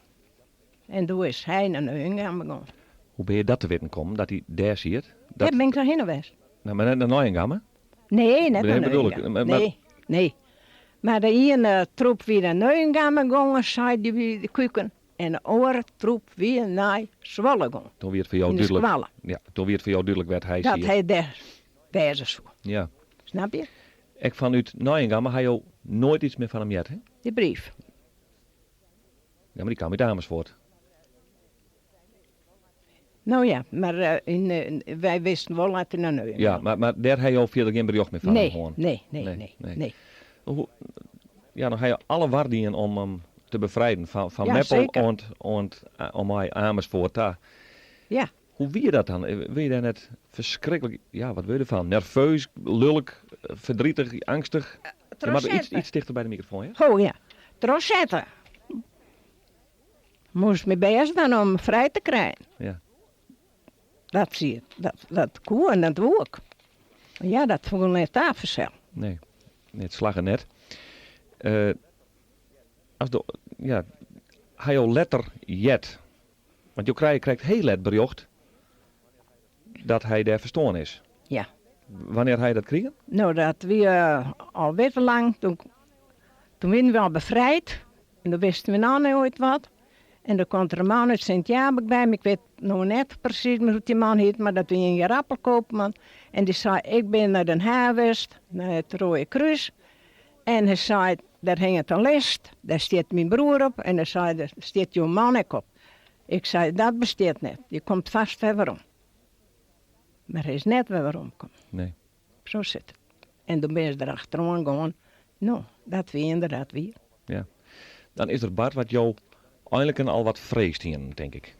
En doe is hy nei Neuengamme gien. Hoe binne je dat te witten kommen, dat hy dêr siet? Dêr bin ik noch hinne west. No, mar net nei Neuengamme? Nee, net Nee, nei bedoel ik, Neuengamme. maar Nee, nee. Mar de iene troep wie nei Neuengamme gongen, sei dy de Kuken. En de oare troep wie nei Zwolle gongen. Toen wie it foar jo Yn de dúdlik. skoalle. Ja, toen wie it foar jo dúdlik wêr't hy Dat siet. hy dêr wêze soe. Ja. Snap je? Ek fanút Neuengamme ha jo noait iets mear fan him heard, hè? Dy brief. Ja, mar dy kaam út Amersfoort. No ja, mar yn, wy wisten wol dat er nei Neuengamme. Ja, mar, mar dêr ha jo fierder gjin berjocht mear fan Nee, hân? nee, nee, nee, nee. Hoe, ja, dan ha jo alle war dien om him te befrijden, fan, fan Ja, Meppel zeker. oant, oant om mei Amersfoort ta. Ja. Hoe wie dat dan? Wie je dêr net ferskriklik, ja, wat wurd je derfan? Nerveus, lulk, verdrietig, angstig? Je moatte iets, Trochsette. iets tichter by de mikrofoon, ja? Oh ja, trochsette. Moast myn bêst dwaan om him frij te krijen. Ja. Dat zie dat, dat koe en dat woe ik. Mar ja, dat foel net ta fansels. Nee, nee, it slagge net. Eh, as de, ja, ha jo letter heard, want jo krije krekt hiel let berjocht dat hy dêr ferstoarn is. Ja. Wannear ha je dat krigen? No, dat wie al wit lang. Toen, toen wienen we al befrijd. En toen wisten we noch nooit wat. En der komt der in man út Sint Jabik by my. Ik wit no net presys mear hoe't dy man hiet, mar dat wie in ierappelkoopman. En dy sei, ik bin nei Den Haach west, nei it Rode Krús. En hy sei, dêr hinget in list, dêr stiet myn broer op. En hy sei, dêr stiet jo man ek op. Ik sei, dat bestiet net, dy komt fêst wer werom. Mar hy is net wer weromkommen. Nee. Sa sit it. En doe binne se der achteroan gien. No, dat wie ynderdaad wier. Ja. Dan is der bard wat jo einliken al wat freesd hienen, tink ik.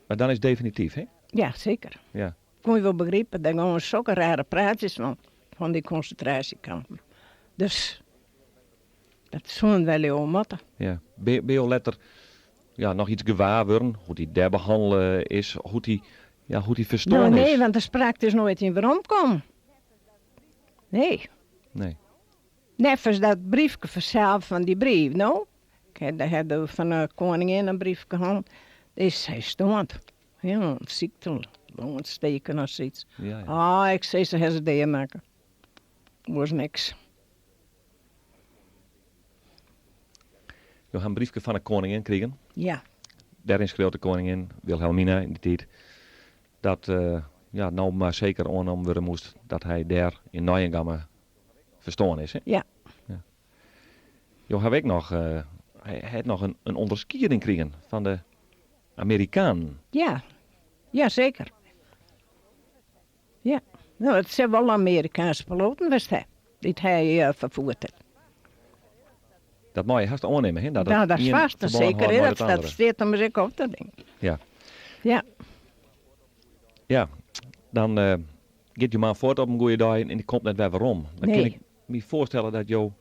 Mar dan is it definityf, hè? Ja, seker. Ja. Kon je wol begripe, dêr gongen sokke rare praatsjes fan, fan dy konsintraasjekampen. Dus dat soenen wy leauwe moatte. Ja. Binne jo letter ja, noch iets gewaar wurden, hoe't hy dêr behannele is, hoe't hy, ja, hoe't hy ferstoarn No, nee, is? want der sprak dus noait ien weromkommen. Nee. Nee. Neffens dat briefke fansels fan dy brief, no. Ik ha dêr ha fan de koningin in briefke hân. Is hy stoarn. Ja, in sykte, longontsteking of sayts. Ja, ja. Ah, ik sei, se ha se dea makke. Oars niks. Jo ha in briefke fan de koningin krigen. Ja. Dêryn skriuwt de koningin, Wilhelmina yn dy tiid, dat ja, no mar seker oannommen wurde moast dat hy dêr yn Neuengamme ferstoarn is. Hè? Ja. Ja. Jo hawwe ek noch, hy hat noch in, in ûnderskieding krigen fan de Amerikanen. Ja, ja seker. Ja, no, it sille wol Amerikaanske piloaten west ha, dy't hy ferfierd hat. Dat mei je hast oannimme, hè? Dat Nou, it dat is ien fêst, ferbân seker. hâldt hè, mei Dat, it dat andere. stiet ommers ek op dat ding. Ja. Ja. Ja, dan giet jo man fuort op in goede dei en dy komt net wer werom. Dan kin Nee. ik my foarstelle dat jo...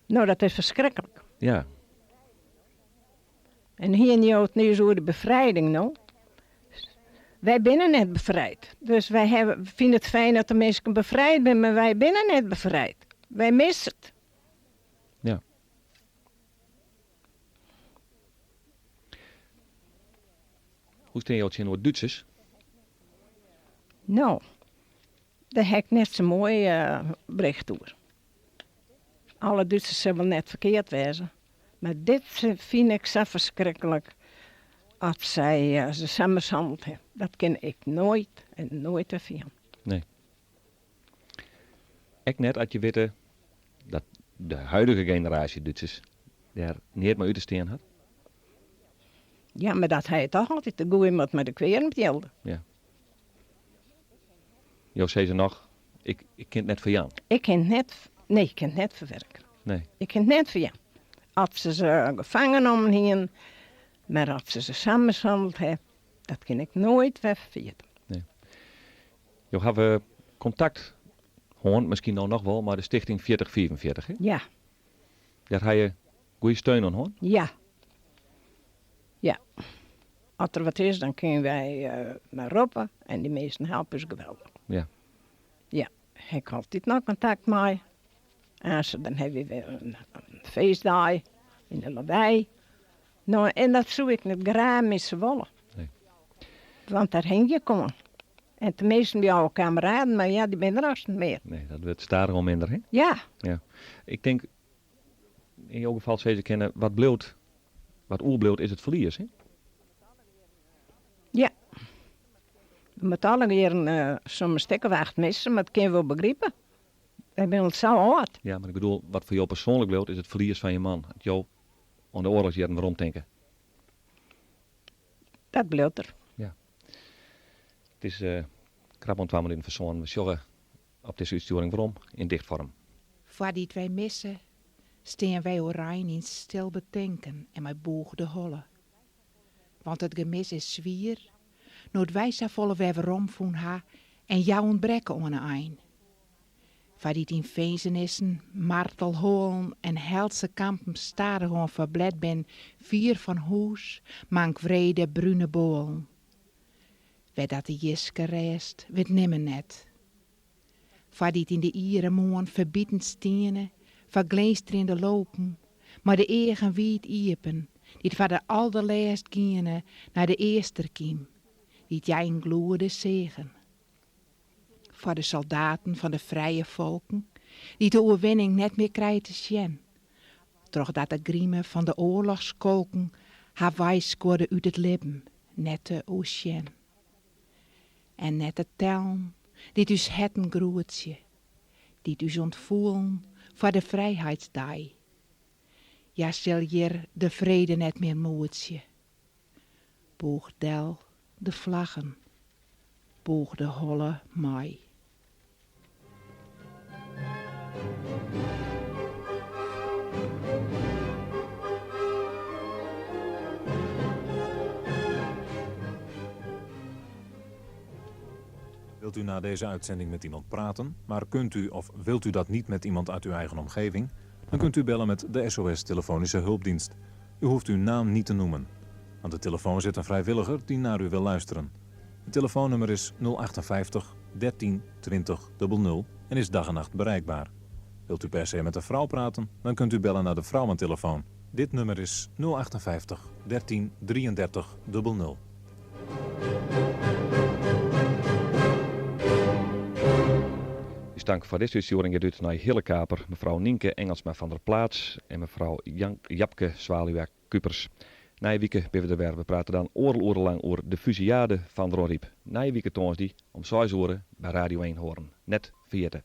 No, dat is ferskriklik. Ja. En hiene jo it nû oer de befrijding, no? Wy binne net befrijd. Dus wy hawwe, fine it fijn dat de minsken befrijd binne, mar wy binne net befrijd. Wy misse it. Ja. Hoe steane jo tsjinoer Dútsers? No, dêr ha ik net sa'n moai bericht oer. Alle Dútsers sille wol net ferkeard wêze, mar dit fyn ik sa ferskriklik as sy se sa mishanneld ha. Dat kin ik noait en noait wer ferjaan. Nee. Ek net as je witte dat de huidige generaasje Dútsers dêr neat mei út te stean hat? Ja, mar dat ha je toch altyd. De goeie moat mei de kweaden mjelde. Ja. Jo sizze noch, ik, ik kin it net ferjaan. Ik kin it net, nee, ik kin it net ferwurkje. Nee. Ik kin it net ferjaan. As se se gefangen nommen hienen, mar as se se sa mishanneld ha, dat kin ik noait wer ferjitte. Nee. Jo hawwe kontakt hân, miskien no noch wol, mei de Stichting 4045, hè? Ja. Dêr ha je goede steun oan hân? Ja. Ja. As der wat is, dan kinne wy mar roppe en dy minsken helpe ús geweldich. Ja. Ja, ha ik altyd noch kontakt mei. En dan hawwe wy wer in feestdei yn de Lawei. No, en dat soe ik net graach misse wolle. Nee. Want dêr hingje ik oan. En teminsten by oude kameraden, mar ja, dy binne der hast net mear. Nee, dat wurdt stadichoan minder, hè? Ja. Ja. Ik tink, yn jo gefal sizze kinne, wat bliuwt, wat oerbliuwt is it ferlies, hè? Ja. We moatte allegear soms in stik of acht misse, mar dat kinne we wol begripe. Wy binne al sa âld. Ja, mar ik bedoel, wat foar jo persoanlik bliuwt is it ferlies fan je man. As jo oan de oarlochsjierren weromtinke. Dat bliuwt der. Ja. It is krap oan twa minuten foar sânen. We sjogge op dizze útstjoering werom yn dichtfoarm. Foar dy't wy misse, stean wy oerein yn stil betinken en mei bûgde holle. Want it gemis is swier, no't wy safolle wer werom fûn ha en hja ûntbrekke oan 'e ein. Foar dy't yn finzenissen, martelhoalen en helse kampen stadichoan ferblet bin fier fan hûs, mank wrede brune boalen. Wêr dat de jiske rêst, wit nimmen net. Foar dy't yn de iere moarn ferbitend stiene foar glinsterjende lopen, mei de eagen wiid iepen, dy't foar de alderlêst giene nei de easterkym, dy't hja yn gloede seagen. Foar de soldaten fan de frije folken, dy't de oerwinning net mear krije te sjen, trochdat de grime fan de oarlochskolken har weiskuorde út it libben, net te oersjen. En net te tellen dy't ús herten groetsje, dy't ús ûntfoelen foar de frijheidsdei. Hja sil hjir de frede net mear moetsje. Bûch del de flaggen, bûch de holle mei. Wilt u na deze uitzending met iemand praten, maar kunt u of wilt u dat niet met iemand uit uw eigen omgeving? Dan kunt u bellen met de SOS Telefonische Hulpdienst. U hoeft uw naam niet te noemen. Aan de telefoon zit een vrijwilliger die naar u wil luisteren. Het telefoonnummer is 058 13 20 00 en is dag en nacht bereikbaar. Wilt u per se met een vrouw praten, dan kunt u bellen naar de vrouwentelefoon. Dit nummer is 058 13 33 00. Us tank foar dizze útstjoering giet út nei Hille Kaper, mefrou Nynke Engelsma van der Plaats en mefrou Japke Zwaluwe Kupers. Nije wike binne we der wer. We prate dan oardel oere lang oer de fusillade fan Dronryp. Nije wike tongersdei om seis oere by Radio Eenhoorn. Net ferjitte.